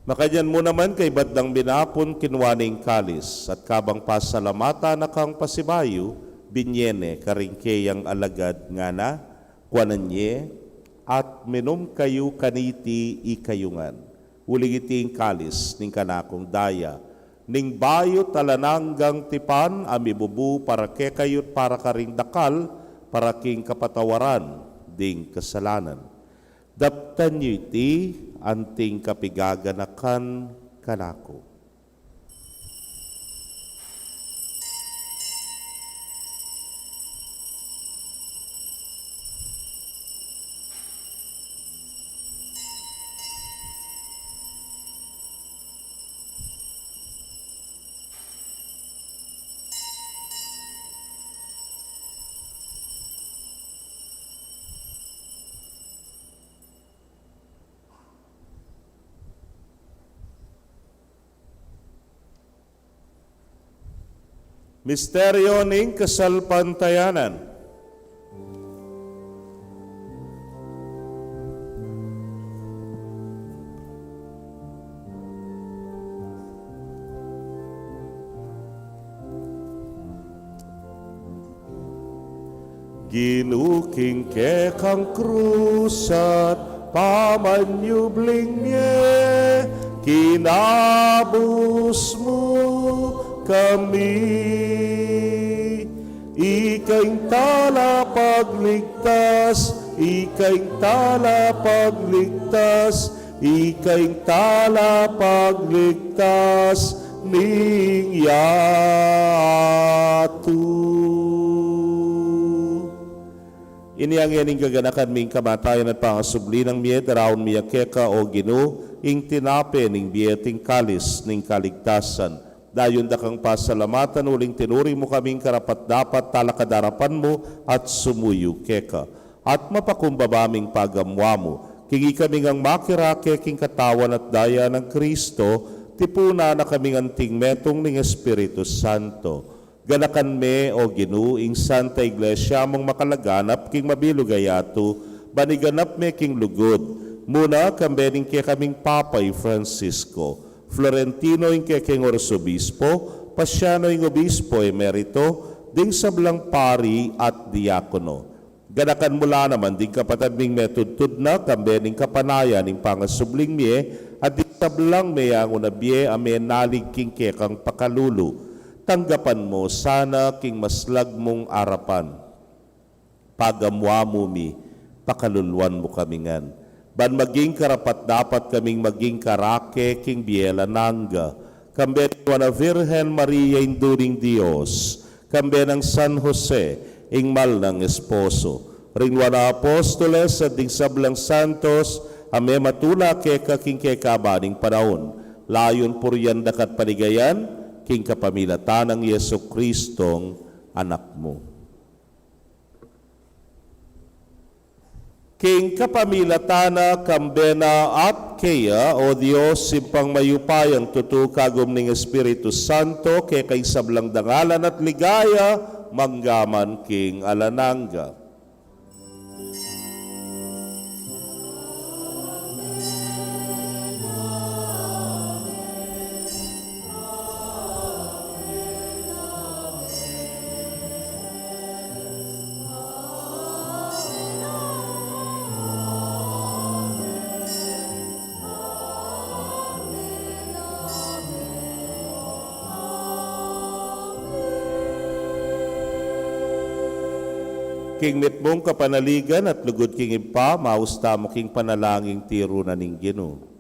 Makanyan mu naman, kaybat dang minapun, kinua ne ing kalis, at kabang pasalamatan na kang pasibayu, binye ne karing keyang alagad ngana, kuanan ye, at minum kayu kaniti ikayu ngan. Uling iti ing kalis ning kanakung daya, ning bayu't alang anggang tipan, a mibubu para kekayu't para karing dakal, para king kapatawaran ding kasalanan. Daptan yu iti anting kapigaganakan kanaku. Misteryo ning kasalpantayanan. Ginu, king kekang krus at pamanyubling mie, kinabus mu kami. Ika ing talapagligtas, ika ing talapagligtas, ika ing talapagligtas ning yatu. Ini yang ing kaganakan mi king kamatayan at pangasubli nang mie, daraun mi keka, o Ginu, ing tinape ning bie at ing kalis ning kaligtasan. Dayun da kang pasalamatan uling tinuring mu kaming karapat-dapat talakad arapan mu at sumuyu keka. At mapakumbaba ming pagamuan mu, king ikami ngang makirake king katawan at daya nang Kristo, tipunan na kaming anting metung ning Espiritu Santo. Ganakan me, o Ginu, ing Santa Iglesia mung makalaganap king mabilug a yatu, ban iganap me king lugud, muna kambe ning kekaming Papa i Francisco, Florentino ing kekeng Arsobispo, Pasiano ing Obispo Emerito, ding sablang pari at diakono. Ganakan mu la naman ding kapatad ming metudtud na kambe ning kapanayan ning pangasubling mie, at ding sablang meyangu na bie a menalig king kekang pakalulu. Tanggapan mu sana king maslag mung arapan. Pagamuan mu mi, pakaluluan mu kami ngan, ban maging karapat-dapat kaming maging karake king bie alang angga, kambe ning Nuan a Virgen Maria, Indu ning Dios, kambe nang San Jose, ing mal nang esposo, ring nuan a apostoles at ding sablang santos a mematula keka king kekaban ning panaun, layun purian da ka at paligayan, king kapamilatan nang Jesucristong Anak mu. King kapamilatan na, kambe na at keya, o Dios, Ibpang mayupayang tutu, kagum ning Espiritu Santo, keka ing sablang dangalan at ligaya, mangga man king alang angga. King mitmung kapanaligan at lugud king Ibpa, maus tamu king panalangin tiru na ning Ginu.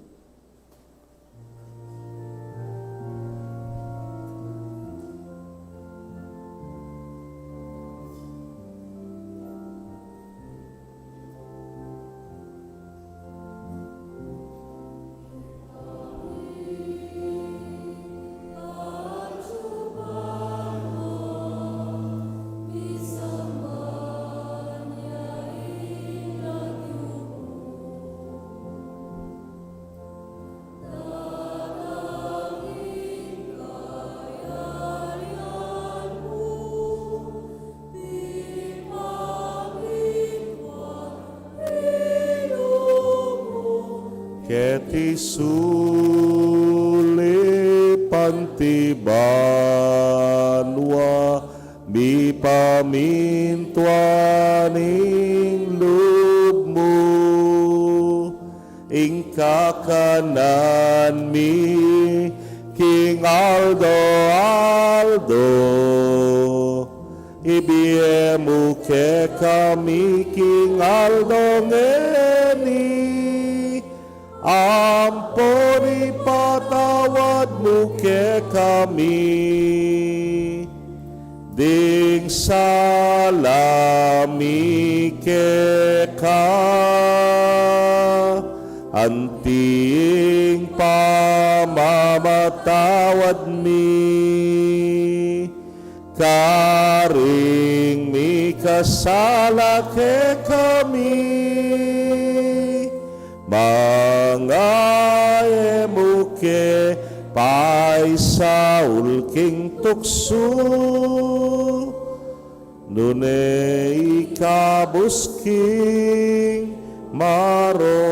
Keti sulip anti banua, mipamintuan ing lub mu. Ing kakanan mi King aldo-aldo, ibie mu kekami king aldo ngeni, ampon ipatawad mu kekami ding sala mi keka, anti ing pamamatawad mi karing mikasala kekami. Manga e mu ke paisaul king tuksu, nune ikabus king marok.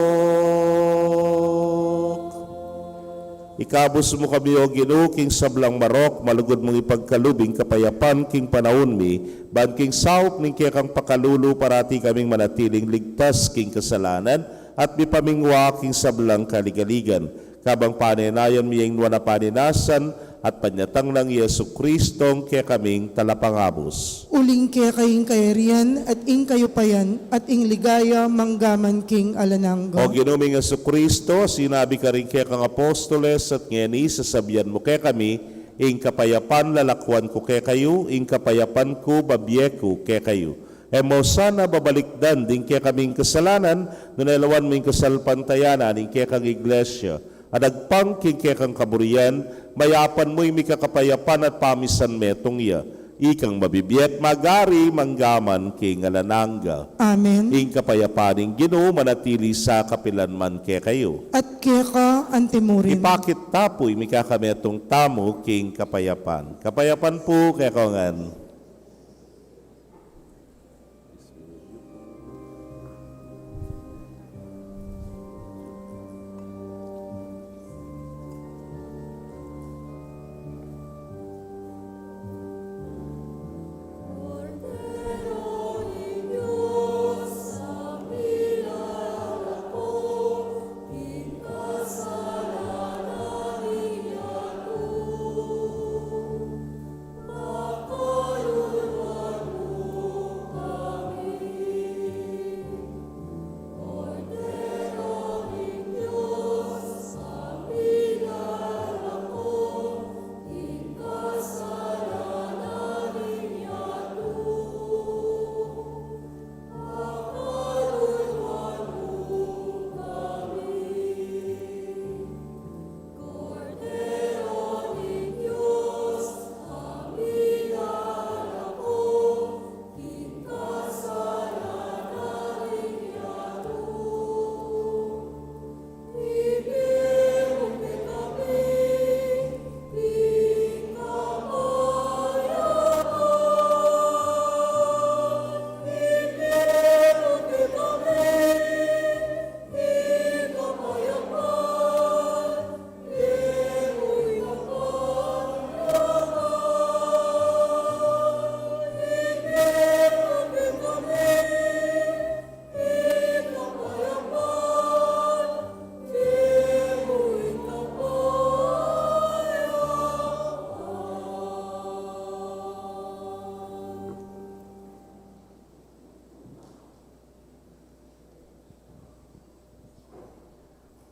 Ikabus mu kami, O Ginu, king sablang marok, malugud mung ipagkalub ing kapayapan king panaun mi, ban king saup ning kekang pakalulu parati kaming manatiling ligtas king kasalanan at mipamingwa king sablang kaligaligan. Kabang panenayan mi ing nuan a paninasan at panyatang nang Jesucristo a kekaming Talapangabus. Uling keka ing kayarian at ing kayupayan at ing ligaya manggaman king alang angga. O Ginu ming Jesucristo, sinabi karing kekang apostoles at ngeni sasabian mu kekami, ing kapayapan lalakuan ku kekayu, ing kapayapan ku babie ku kekayu. E mu sana babalikdan ding kekaming kasalanan, nune lawan mu ing kasalpantayanan ning kekang Iglesia, at agpang king kekang kaburian, mayapan mu ing mikakapayapan at pamisan metung ya. Ikang mabibie at magari manggaman king alang angga. Amen. Ing kapayapan ning Ginu manatili sa kapilan man kekayu. At keka antimurin. Ipakit ta pu ing mikakametung tamu king kapayapan. Kapayapan pu kekayu ngan.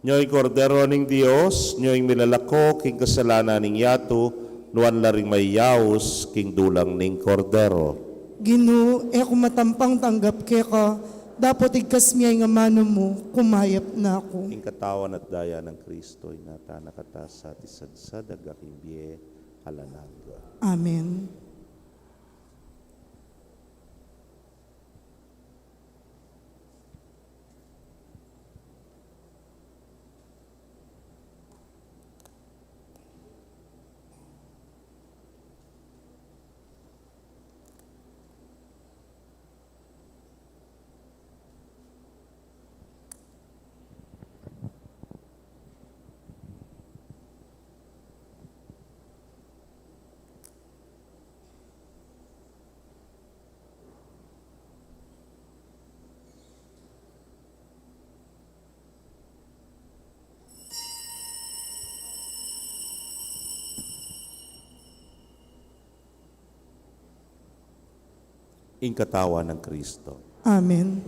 Nyo ing Kordero ning Dios, nyo ing milalako king kasalanan ning yatu, nuan la ring mayaus king dulang ning Kordero. Ginu, e ku matampang tanggap keka, dapot igkas mi ya ing amanu mu, kumayap na ku. Ing katawan at daya nang Kristo, inatanak at asasadsad, agak king bie alang angga. Amen. Ing katawan nang Kristo. Amen.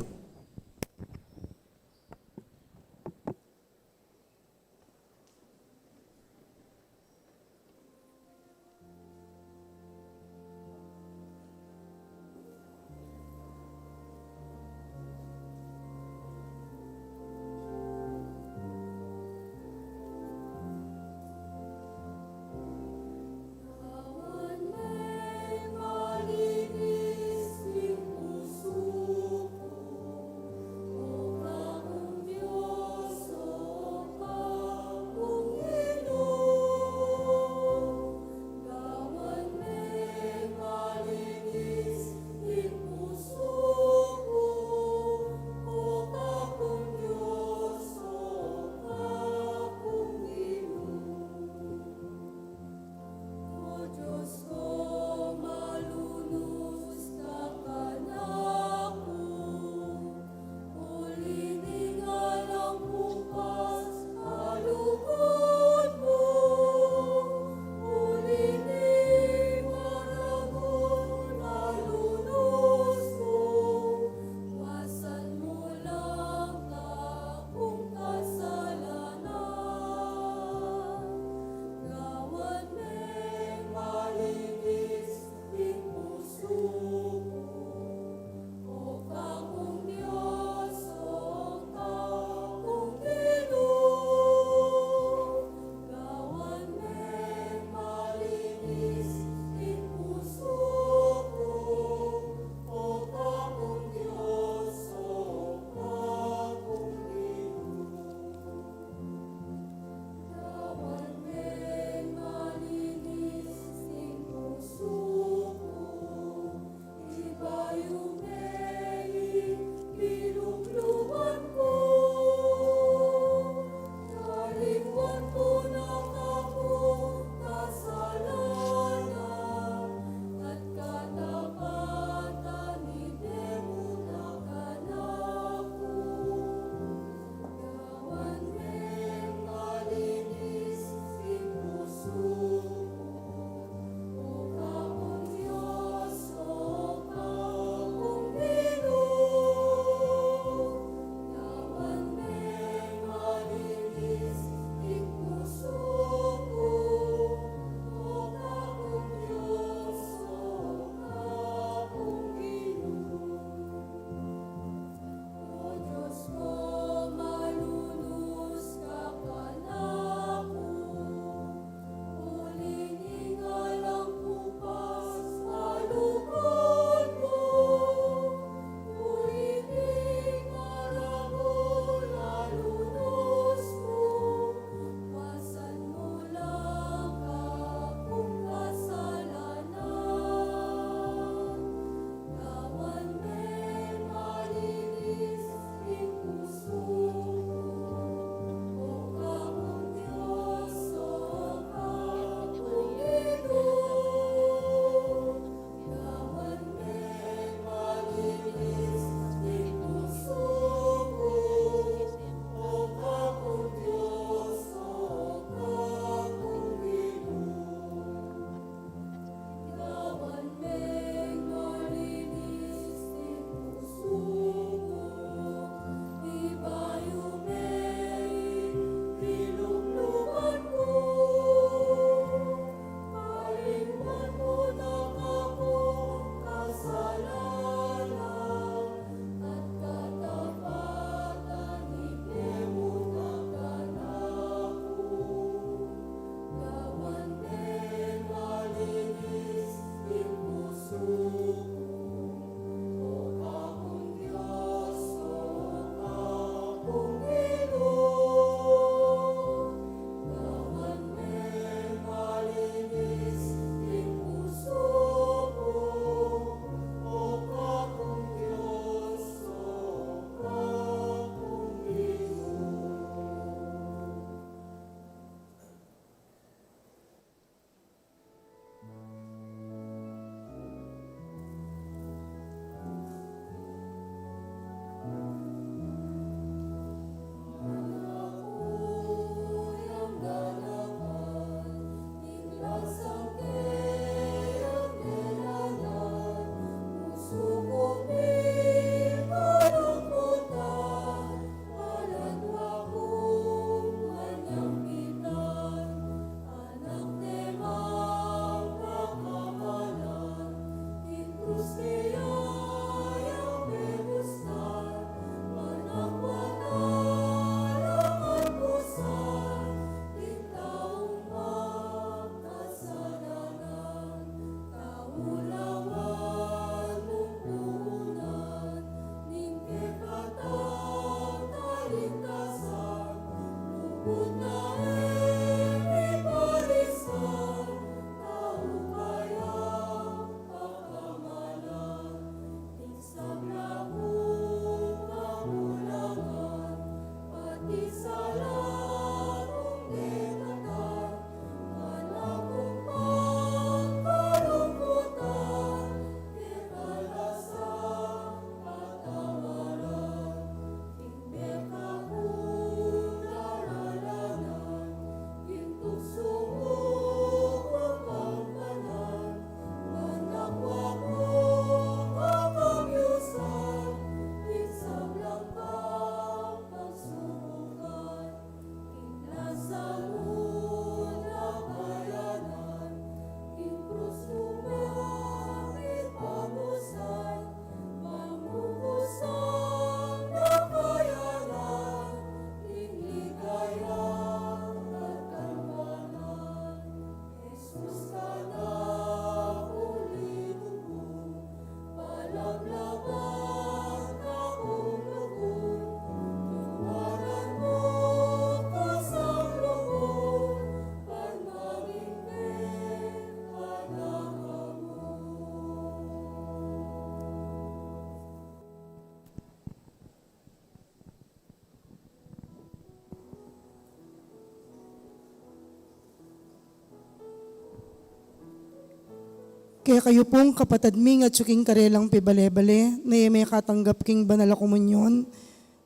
Kekayu pung kapatad ming atyu king karelang pibale-bale, na e mekatanggap king banal a komunyon,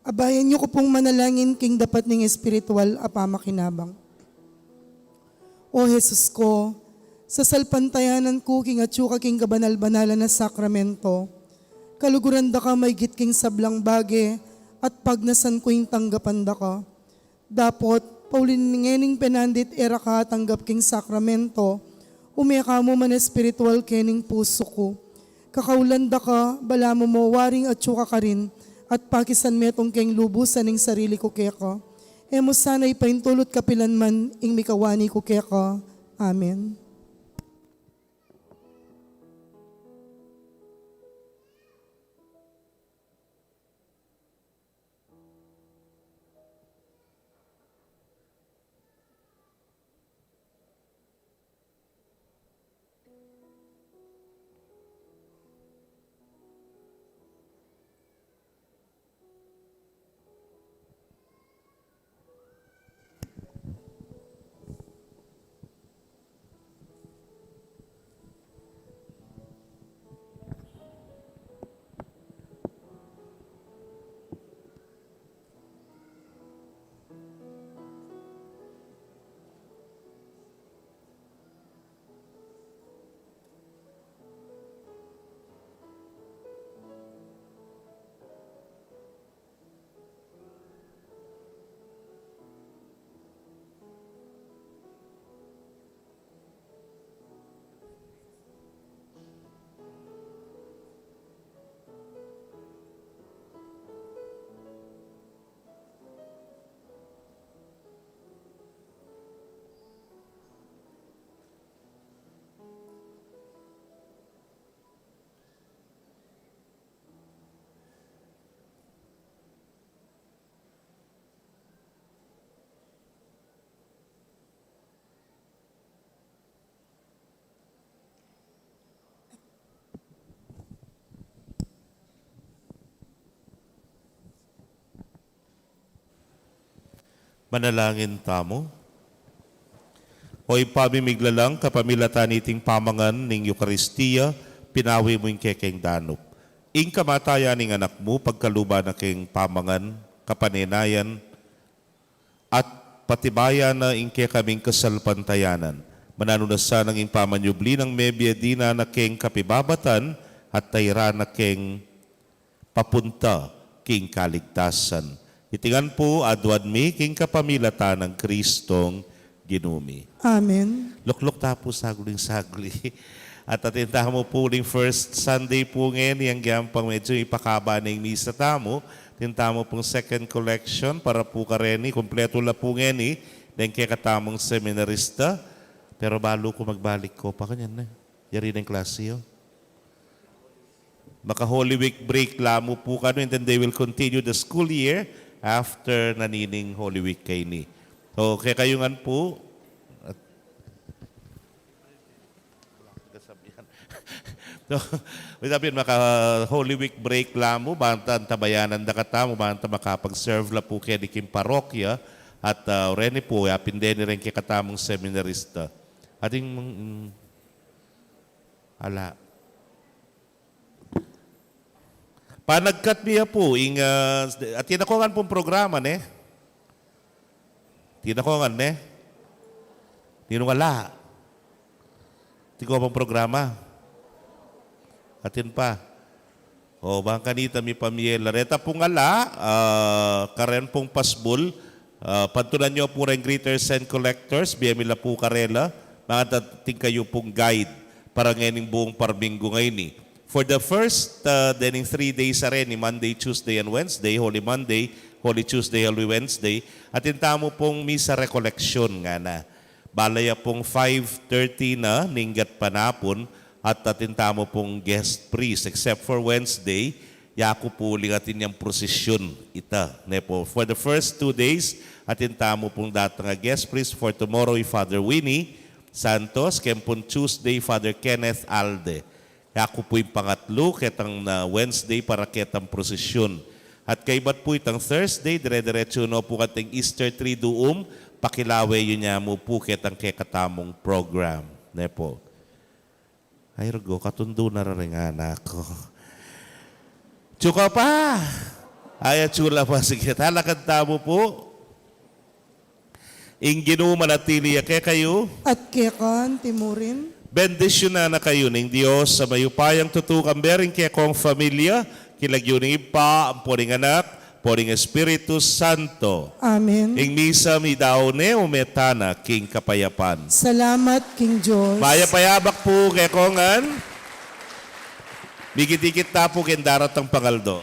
abayan yu ku pung manalangin king dapat ning espiritual a pamakinabang. O Jesus ko, sasalpantayanan ku king atyu ka king kabanal-banalan a sakramento. Kaluguran da ka maygit king sablang bage, at pagnasan ku ing tanggapan da ka. Dapot, pauli ning ngening penandit e ra ka atanggap king sakramento, ume ka mu man espiritual kening pusu ku. Kakaulan da ka, balamu mo waring atyu ka karin, at pakisan metung keng lubusan ing sarili ku keka. E mu sana ipaintulut kapilanman ing mikawani ku keka. Amen. Manalangin tamu. O Ibpa mi miglalang, kapamilatan niting pamangan ning Eukaristia, pinawi mu ing kekeng danup. Ing kamatayan ning Anak mu, pagkaluban na keng pamangan, kapanenayan, at patibayan na ing kekaming kasalpantayanan. Mananu na sanang ing pamanyubli nang mebie dinan na keng kapibabatan at tairan na keng papunta king kaligtasan. Iti ngan pu aduan mi king kapamilatan nang Kristong Ginu mi. Amen. Lukluk ta pu saguli-saguli. At atin tamu pu ding first Sunday pu ngeni, agyang pang medyo ipakaba na ing misa tamu, atin tamu pung second collection para pu kareni, kumpletu la pu ngeni deng kekatamung seminarista. Pero balu ku magbalik Copa, kanyan na. Yari na ing klase yu. Maka Holy Week break la mu pu kanu, and then they will continue the school year after na nining Holy Week keni. So, kekayu ngan pu, at, so, sabian, maka Holy Week break la mu, banta antabayanan da katamu, banta makapag-serve la pu keni king parokya, at, ah, reni pu, yapin deni reng kekatamung seminarista. Ating, mm, ala. Panagkat mi ya pu, ing, ah, atin na ko ngan pung programa, ne? Atin na ko ngan, ne? Ninung ala? Atin ko pung programa? Atin pa. O, bang kanita mi pamie la. Reta pung ala, ah, karen pung pasbul, ah, pantunan yu pu reng greeters and collectors, bie mi la pu karela, mangatin kayu pung guide para ngening buung parminggu ngeni. For the first, uh, dening three days a reni, Monday, Tuesday, and Wednesday, Holy Monday, Holy Tuesday, Holy Wednesday, atin tamu pung misa recollection ngana. Bale ya pung five thirty na ning gatpanapun, at atin tamu pung guest priest, except for Wednesday, yaku pu uling atin yang prosesyun ita. Ne pu, for the first two days, atin tamu pung datang a guest priest. For tomorrow i Father Winnie Santos, keng pung Tuesday, Father Kenneth Alde. Yaku pu ing pangatlu, ketang na Wednesday para ketang prosesyun. At kaybat pu itang Thursday, dire-diretsu no pu kating Easter Triduum, pakilawe yu ne mu pu ketang kekatamung program. Ne pu. Ay, rugo, katundu na rin ing anak ku. Atsu ka pa! Ay, atsu la pa. Sige, talakad tamu pu. Ing Ginu manatili ya kekayu. At keka naman murin. Bendisyunan na kayu ning Dios a mayupayang tutu, kambe ring kekong familia, king lagyu ning Ibpa, ampo ning Anak, ampo ning Espiritu Santo. Amen. Ing misa meyari ne, ume tana king kapayapan. Salamat king Dios. Mayap a yabak pu kekongan. Mikit-ikit ta pu king daratang pangaldo.